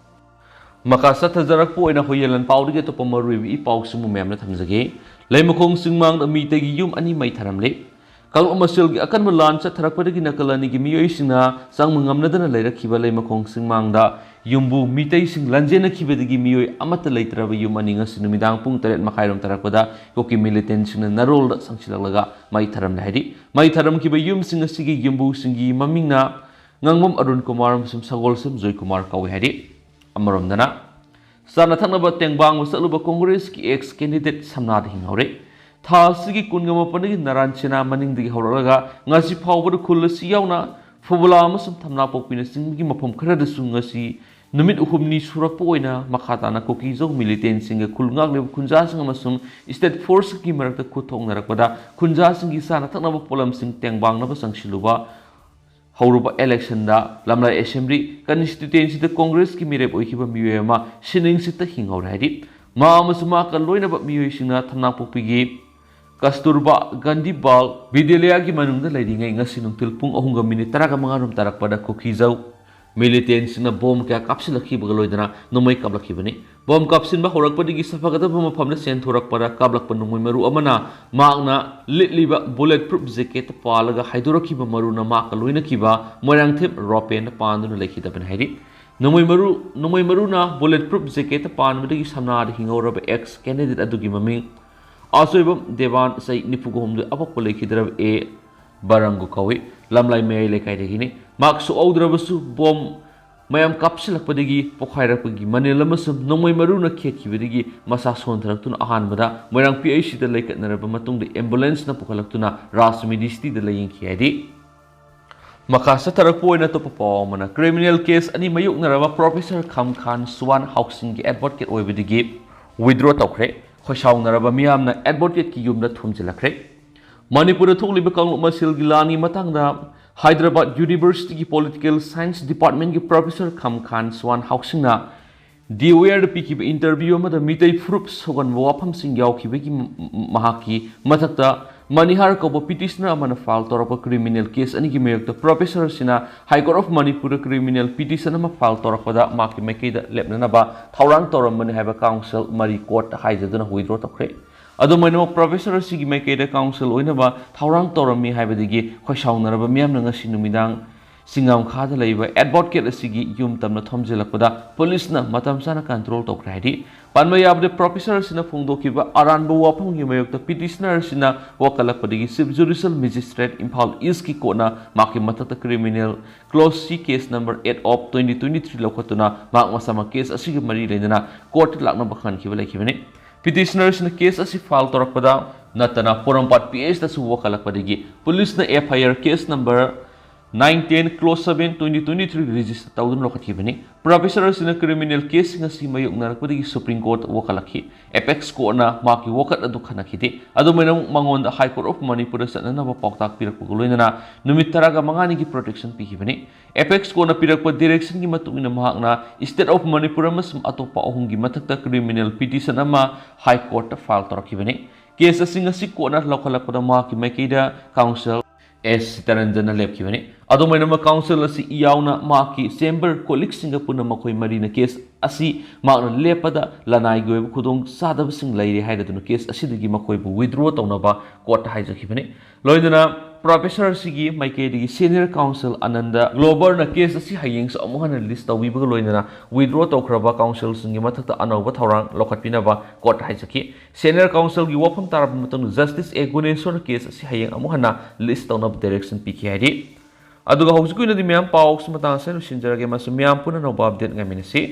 ꯃꯈꯥ ꯆꯠꯊꯖꯔꯛꯄ ꯑꯣꯏꯅ ꯍꯨꯏꯌꯦꯟ ꯂꯥꯟ ꯄꯥꯎꯗꯒꯤ ꯑꯇꯣꯞꯄ ꯃꯔꯨꯑꯣꯏꯕ ꯏ ꯄꯥꯎꯁꯤꯡꯕꯨ ꯃꯌꯥꯝꯅ ꯊꯝꯖꯒꯦ꯫ ꯂꯩꯃꯈꯣꯡ ꯆꯤꯡꯃꯥꯡꯗ ꯃꯤꯇꯩꯒꯤ ꯌꯨꯝ ꯑꯅꯤ ꯃꯩ ꯊꯥꯔꯝꯂꯦ꯫ ꯀꯥꯡꯂꯨꯞ ꯃꯁꯦꯜꯒꯤ ꯑꯀꯟꯕ ꯂꯥꯟ ꯆꯠꯊꯔꯛꯄꯗꯒꯤ ꯅꯥꯀꯜ ꯑꯅꯤꯒꯤ ꯃꯤꯑꯣꯏꯁꯤꯡꯅ ꯆꯪꯕ ꯉꯝꯅꯗꯅ ꯂꯩꯔꯛꯈꯤꯕ ꯂꯩꯃꯈꯣꯡ ꯆꯤꯡꯃꯥꯡꯗ ꯌꯨꯝꯕꯨ ꯃꯤꯇꯩꯁꯤꯡ ꯂꯥꯟꯖꯦꯟꯅꯈꯤꯕꯗꯒꯤ ꯃꯤꯑꯣꯏ ꯑꯃꯠꯇ ꯂꯩꯇ꯭ꯔꯕ ꯌꯨꯝ ꯑꯅꯤ ꯉꯁꯤ ꯅꯨꯃꯤꯗꯥꯡ ꯄꯨꯡ ꯇꯔꯦꯠ ꯃꯈꯥꯏꯔꯣꯝ ꯇꯥꯔꯛꯄꯗ ꯀꯨꯀꯤ ꯃꯤꯂꯤꯇꯦꯟꯁꯤꯡꯅ ꯅꯥꯔꯣꯜꯗ ꯆꯪꯁꯤꯜꯂꯛꯂꯒ ꯃꯩ ꯊꯥꯔꯝꯂꯦ ꯍꯥꯏꯔꯤ꯫ ꯃꯩ ꯊꯥꯔꯝꯈꯤꯕ ꯌꯨꯝꯁꯤꯡ ꯑꯁꯤꯒꯤ ꯌꯨꯝꯕꯨꯁꯤꯡꯒꯤ ꯃꯃꯤꯡꯅ ꯉꯥꯡꯕꯝ ꯑꯔꯨꯟ ꯀꯨꯃꯥꯔ ꯑꯃꯁꯨꯡ ꯁꯒꯣꯜꯁꯦꯝ ꯖꯣꯏ ꯀꯨꯃꯥꯔ ꯀꯧꯏ ꯍꯥꯏꯔꯤ꯫ ꯑꯃꯔꯣꯝꯗꯅ, ꯆꯥꯅ ꯊꯛꯅꯕ ꯇꯦꯡꯕꯥꯡꯕ ꯆꯠꯂꯨꯕ ꯀꯣꯡꯒ꯭ꯔꯦꯁꯀꯤ ꯑꯦꯛꯁ ꯀꯦꯟꯗꯤꯗꯦꯠ ꯁꯝꯅꯥꯗ ꯍꯤꯡꯍꯧꯔꯦ꯫ ꯊꯥ ꯑꯁꯤꯒꯤ ꯀꯨꯟꯒ ꯃꯥꯄꯟꯗꯒꯤ ꯅꯥꯔꯥꯟ ꯁꯦꯅꯥ ꯃꯅꯤꯡꯗꯒꯤ ꯍꯧꯔꯛꯂꯒ ꯉꯁꯤ ꯐꯥꯎꯕꯗ ꯈꯨꯜ ꯑꯁꯤ ꯌꯥꯎꯅ ꯐꯨꯕꯂꯥ ꯑꯃꯁꯨꯡ ꯊꯝꯅꯥꯄꯣꯛꯄꯤꯅꯆꯤꯡꯕꯒꯤ ꯃꯐꯝ ꯈꯔꯗꯁꯨ ꯉꯁꯤ ꯅꯨꯃꯤꯠ ꯍꯨꯝꯅꯤ ꯁꯨꯔꯛꯄ ꯑꯣꯏꯅ ꯃꯈꯥ ꯇꯥꯅ ꯀꯨꯀꯤ ꯖꯧ ꯃꯤꯂꯤꯇꯦꯟꯁꯤꯡꯒ ꯈꯨꯜ ꯉꯥꯛꯂꯤꯕ ꯈꯨꯟꯖꯥꯁꯤꯡ ꯑꯃꯁꯨꯡ ꯁ꯭ꯇꯦꯠ ꯐꯣꯔꯁꯀꯤ ꯃꯔꯛꯇ ꯈꯨꯠ ꯊꯣꯛꯅꯔꯛꯄꯗ ꯈꯨꯟꯖꯥꯁꯤꯡꯒꯤ ꯆꯥꯅ ꯊꯛꯅꯕ ꯄꯣꯠꯂꯝꯁꯤꯡ ꯇꯦꯡꯕꯥꯡꯅꯕ ꯆꯪꯁꯤꯜꯂꯨꯕ ꯍꯧꯔꯨꯕ election ꯗ ꯂꯝꯂꯥꯏ assembly constituency ꯗ Congress ꯀꯤ ꯃꯤꯔꯦꯞ ꯑꯣꯏꯈꯤꯕ ꯃꯤꯑꯣꯏ ꯑꯃ ꯁꯤꯅꯤꯡꯁꯤꯠꯇ ꯍꯤꯡꯍꯧꯔꯦ ꯍꯥꯏꯔꯤ꯫ ꯃꯍꯥꯛ ꯑꯃꯁꯨꯡ ꯃꯍꯥꯛꯀ ꯂꯣꯏꯅꯕ ꯃꯤꯑꯣꯏꯁꯤꯡꯅ ꯊꯝꯅꯥꯄꯣꯛꯄꯤꯒꯤ ꯀꯁꯇꯨꯔꯕꯥ ꯒꯥꯟꯙꯤ ꯕꯥꯜ ꯕꯤꯗ꯭ꯌꯥꯂꯌꯥꯒꯤ ꯃꯅꯨꯡꯗ ꯂꯩꯔꯤꯉꯩ ꯉꯁꯤ ꯅꯨꯡꯊꯤꯜ ꯄꯨꯡ ꯑꯍꯨꯝꯒ ꯃꯤꯅꯤꯠ ꯇꯔꯥꯃꯉꯥ ꯔꯣꯝ ꯇꯥꯔꯛꯄꯗ ꯀꯨꯀꯤꯖꯧ militants ꯁꯤꯡꯅ bomb ꯀꯌꯥ ꯀꯥꯞꯁꯤꯜꯂꯛꯈꯤꯕꯒ ꯂꯣꯏꯅꯅ ꯅꯣꯡꯃꯩ ꯀꯥꯞꯂꯛꯈꯤꯕꯅꯤ꯫ Bomb ꯀꯥꯞꯁꯤꯟꯕ ꯍꯧꯔꯛꯄꯗꯒꯤ ꯁꯐꯒꯗꯕ ꯃꯐꯝꯗ ꯆꯦꯟꯊꯣꯔꯛꯄꯗ ꯀꯥꯞꯂꯛꯄ ꯅꯣꯡꯃꯩ ꯃꯔꯨ ꯑꯃꯅ ꯃꯍꯥꯛꯅ ꯂꯤꯠꯂꯤꯕ bullet proof jacket ꯇ ꯄꯥꯜꯂꯒ ꯍꯥꯏꯗꯣꯔꯛꯈꯤꯕ ꯃꯔꯨꯅ ꯃꯍꯥꯛꯀ ꯂꯣꯏꯅꯈꯤꯕ ꯃꯣꯏꯔꯥꯡꯊꯦꯝ ꯔꯣꯄꯦꯟꯗ ꯄꯥꯟꯗꯨꯅ ꯂꯩꯈꯤꯗꯕꯅꯤ ꯍꯥꯏꯔꯤ꯫ ꯅꯣꯡꯃꯩ ꯃꯔꯨ ꯅꯣꯡꯃꯩ ꯃꯔꯨꯅ bullet proof jacket ꯇ ꯄꯥꯟꯕꯗꯒꯤ ꯁꯝꯅꯥꯗ ꯍꯤꯡꯍꯧꯔꯕ ex candidate ꯑꯗꯨꯒꯤ ꯃꯃꯤꯡ ꯑꯆꯣꯏꯕꯝ ꯗꯦꯕꯥꯟ, ꯆꯍꯤ ꯅꯤꯐꯨꯒ ꯍꯨꯝꯗꯣꯏ, ꯑꯄꯣꯛꯄ ꯂꯩꯈꯤꯗ꯭ꯔꯕ ꯑꯦ ꯕꯔꯪꯒꯨ ꯀꯧꯏ꯫ ꯂꯝꯂꯥꯏ ꯃꯌꯥꯏ ꯂꯩꯀꯥꯏꯗꯒꯤꯅꯤ꯫ ꯃꯍꯥꯛ ꯁꯣꯛꯍꯧꯗ꯭ꯔꯕꯁꯨ bomb ꯃꯌꯥꯝ ꯀꯥꯞꯁꯤꯜꯂꯛꯄꯗꯒꯤ ꯄꯣꯈꯥꯏꯔꯛꯄꯒꯤ ꯃꯅꯤꯜ ꯑꯃꯁꯨꯡ ꯅꯣꯡꯃꯩ ꯃꯔꯨꯅ ꯈꯦꯠꯈꯤꯕꯗꯒꯤ ꯃꯁꯥ ꯁꯣꯟꯊꯔꯛꯇꯨꯅ ꯑꯍꯥꯟꯕꯗ ꯃꯣꯏꯔꯥꯡ P H C ꯗ ꯂꯩꯈꯠꯅꯔꯕ ꯃꯇꯨꯡꯗ ambulance ꯅ ꯄꯨꯈꯠꯂꯛꯇꯨꯅ ꯔꯥꯖ ꯃꯤꯗꯤꯁꯤꯇꯤꯗ ꯂꯥꯌꯦꯡꯈꯤ ꯍꯥꯏꯔꯤ꯫ ꯃꯈꯥ ꯆꯠꯊꯔꯛꯄ ꯑꯣꯏꯅ ꯑꯇꯣꯞꯄ ꯄꯥꯎ ꯑꯃꯅ, criminal case ꯑꯅꯤ ꯃꯥꯌꯣꯛꯅꯔꯕ Professor ꯈꯝꯈꯥꯟ ꯁꯨꯋꯥꯟ ꯍꯥꯎꯁꯤꯡꯒꯤ advocate ꯑꯣꯏꯕꯗꯒꯤ withdraw ꯇꯧꯈ꯭ꯔꯦ꯫ ꯈꯣꯏꯁꯥꯎꯅꯔꯕ ꯃꯤꯌꯥꯝꯅ advocate ꯀꯤ ꯌꯨꯝꯗ ꯊꯣꯝꯖꯤꯜꯂꯛꯈ꯭ꯔꯦ꯫ ꯃꯅꯤꯄꯨꯔꯗ ꯊꯣꯛꯂꯤꯕ ꯀꯥꯡꯂꯨꯞ ꯃꯁꯦꯜꯒꯤ ꯂꯥꯟꯒꯤ ꯃꯇꯥꯡꯗ ꯍꯥꯏꯗ꯭ꯔꯕꯥꯗ University ꯒꯤ Political Science Department ꯀꯤ Professor ꯈꯝꯈꯥꯟ ꯁꯨꯋꯥꯟ ꯍꯥꯎꯁꯤꯡꯅ The Wire ꯗ ꯄꯤꯈꯤꯕ interview ꯑꯃꯗ ꯃꯤꯇꯩ ꯐꯨꯔꯨꯞ ꯁꯧꯒꯟꯕ ꯋꯥꯐꯝꯁꯤꯡ ꯌꯥꯎꯈꯤꯕꯒꯤ ꯃ-, ꯃꯍꯥꯛꯀꯤ ꯃꯊꯛꯇ ꯃꯅꯤꯍꯥꯔ ꯀꯧꯕ petitioner ꯑꯃꯅ file ꯇꯧꯔꯛꯄ criminal case ꯑꯅꯤꯒꯤ ꯃꯥꯌꯣꯛꯇ Professor ꯑꯁꯤꯅ High Court of Manipur the criminal petition ꯑꯃ file ꯇꯧꯔꯛꯄꯗ ꯃꯍꯥꯛꯀꯤ ꯃꯥꯏꯀꯩꯗ ꯂꯦꯞꯅꯅꯕ ꯊꯧꯔꯥꯡ ꯇꯧꯔꯝꯕꯅꯤ ꯍꯥꯏꯕ counsel ꯃꯔꯤ court ꯇ ꯍꯥꯏꯖꯗꯨꯅ withdraw ꯇꯧꯈ꯭ꯔꯦ꯫ ꯑꯗꯨꯝ ꯑꯣꯏꯅꯃꯛ, Professor ꯑꯁꯤꯒꯤ ꯃꯥꯏꯀꯩꯗ counsel ꯑꯣꯏꯅꯕ ꯊꯧꯔꯥꯡ ꯇꯧꯔꯝꯃꯤ ꯍꯥꯏꯕꯗꯒꯤ ꯈꯣꯏꯁꯥꯎꯅꯔꯕ ꯃꯤꯌꯥꯝꯅ ꯉꯁꯤ ꯅꯨꯃꯤꯗꯥꯡ ꯁꯤꯡꯉꯥꯝꯈꯥꯗ ꯂꯩꯕ advocate ꯑꯁꯤꯒꯤ ꯌꯨꯝ ꯇꯝꯅ ꯊꯣꯝꯖꯤꯜꯂꯛꯄꯗ police ꯅ ꯃꯇꯝ ꯆꯥꯅ control ꯇꯧꯈ꯭ꯔꯦ ꯍꯥꯏꯔꯤ꯫ ꯄꯟꯕ ꯌꯥꯕꯗꯤ, Professor ꯑꯁꯤꯅ ꯐꯣꯡꯗꯣꯛꯈꯤꯕ ꯑꯔꯥꯟꯕ ꯋꯥꯐꯝꯒꯤ ꯃꯥꯌꯣꯛꯇ petitioner ꯑꯁꯤꯅ ꯋꯥꯀꯠꯂꯛꯄꯗꯒꯤ Chief Judicial Magistrate Imphal East ꯀꯤ court ꯅ ꯃꯍꯥꯛꯀꯤ ꯃꯊꯛꯇ criminal clause C case number eight of twenty twenty three ꯂꯧꯈꯠꯇꯨꯅ ꯃꯍꯥꯛ ꯃꯁꯥꯃꯛ case ꯑꯁꯤꯒ ꯃꯔꯤ ꯂꯩꯅꯅ court ꯇ ꯂꯥꯛꯅꯕ ꯈꯪꯍꯟꯈꯤꯕ ꯂꯩꯈꯤꯕꯅꯤ꯫ Petitioner ꯑꯁꯤꯅ case ꯑꯁꯤ file ꯇꯧꯔꯛꯄꯗ ꯅꯠꯇꯅ ꯄꯣꯔꯣꯝꯄꯥꯠ P H ꯇꯁꯨ ꯋꯥꯀꯠꯂꯛꯄꯗꯒꯤ police ꯅ F I R case number nine ten clause seven twenty twenty three register ꯇꯧꯗꯨꯅ ꯂꯧꯈꯠꯈꯤꯕꯅꯤ꯫ Professor ꯑꯁꯤꯅ criminal caseꯁꯤꯡ ꯑꯁꯤ ꯃꯥꯌꯣꯛꯅꯔꯛꯄꯗꯒꯤ Supreme Court ꯋꯥꯀꯠꯂꯛꯈꯤ꯫ Apex Courtꯅ ꯃꯍꯥꯛꯀꯤ ꯋꯥꯀꯠ ꯑꯗꯨ ꯈꯟꯅꯈꯤꯗꯦ꯫ ꯑꯗꯨꯃꯥꯏꯅ ꯑꯃꯨꯛ ꯃꯉꯣꯟꯗ High Court of Manipurꯗ ꯆꯠꯅꯅꯕ ꯄꯥꯎꯇꯥꯛ ꯄꯤꯔꯛꯄꯒ ꯂꯣꯏꯅꯅ ꯅꯨꯃꯤꯠ ꯇꯔꯥꯒ ꯃꯉꯥꯅꯤꯒꯤ protection ꯄꯤꯈꯤꯕꯅꯤ꯫ Apex Courtꯅ ꯄꯤꯔꯛꯄ directionꯒꯤ ꯃꯇꯨꯡ ꯏꯟꯅ ꯃꯍꯥꯛꯅ State of Manipur ꯑꯃꯁꯨꯡ ꯑꯇꯣꯞꯄ ꯑꯍꯨꯝꯒꯤ ꯃꯊꯛꯇ criminal petition ꯑꯃ High Courtꯇ file ꯇꯧꯔꯛꯈꯤꯕꯅꯤ꯫ Case ꯑꯁꯤ ꯉꯁꯤ courtꯅ ꯂꯧꯈꯠꯂꯛꯄꯗ ꯃꯍꯥꯛꯀꯤ ꯃꯥꯏꯀꯩꯗ counsel ꯑꯦꯁ ꯁꯤꯇꯔꯟꯖꯟꯅ ꯂꯦꯞꯈꯤꯕꯅꯤ꯫ ꯑꯗꯨꯃꯥꯏꯅꯃꯛ counsel ꯑꯁꯤ ꯌꯥꯎꯅ ꯃꯍꯥꯛꯀꯤ chamber colleagueꯁꯤꯡꯒ ꯄꯨꯟꯅ ꯃꯈꯣꯏ ꯃꯔꯤꯅ case ꯑꯁꯤ ꯃꯍꯥꯛꯅ ꯂꯦꯞꯄꯗ ꯂꯅꯥꯏꯒꯤ ꯑꯣꯏꯕ ꯈꯨꯗꯣꯡ ꯆꯥꯗꯕꯁꯤꯡ ꯂꯩꯔꯦ ꯍꯥꯏꯔꯗꯨꯅ case ꯑꯁꯤꯗꯒꯤ ꯃꯈꯣꯏꯕꯨ withdraw ꯇꯧꯅꯕ courtꯇ ꯍꯥꯏꯖꯈꯤꯕꯅꯤ꯫ ꯂꯣꯏꯅꯅ professor ꯑꯁꯤꯒꯤ ꯃꯥꯏꯀꯩꯗꯒꯤ senior counsel ꯑꯅꯟꯗ ꯒ꯭ꯂꯣꯕꯔꯅ case ꯑꯁꯤ ꯍꯌꯦꯡꯁꯨ ꯑꯃꯨꯛ ꯍꯟꯅ list ꯇꯧꯕꯤꯕꯒ ꯂꯣꯏꯅꯅ withdraw ꯇꯧꯈ꯭ꯔꯕ counselꯁꯤꯡꯒꯤ ꯃꯊꯛꯇ ꯑꯅꯧꯕ ꯊꯧꯔꯥꯡ ꯂꯧꯈꯠꯄꯤꯅꯕ courtꯇ ꯍꯥꯏꯖꯈꯤ꯫ Senior counselꯒꯤ ꯋꯥꯐꯝ ꯇꯥꯔꯕ ꯃꯇꯨꯡꯗ Justice A ꯒꯨꯅꯦꯁꯣꯔꯅ case ꯑꯁꯤ ꯍꯌꯦꯡ ꯑꯃꯨꯛ ꯍꯟꯅ list ꯇꯧꯅꯕ direction ꯄꯤꯈꯤ ꯍꯥꯏꯔꯤ꯫ ꯑꯗꯨꯒ ꯍꯧꯖꯤꯛꯀꯤ ꯑꯣꯏꯅꯗꯤ ꯃꯌꯥꯝ ꯄꯥꯎꯁꯤ ꯃꯇꯥꯡ ꯑꯁꯤꯗ ꯂꯣꯏꯁꯤꯟꯖꯔꯒꯦ꯫ ꯃꯁꯤ ꯃꯌꯥꯝ ꯄꯨꯟꯅ ꯑꯅꯧꯕ update ꯉꯥꯏꯃꯤꯟꯅꯁꯤ꯫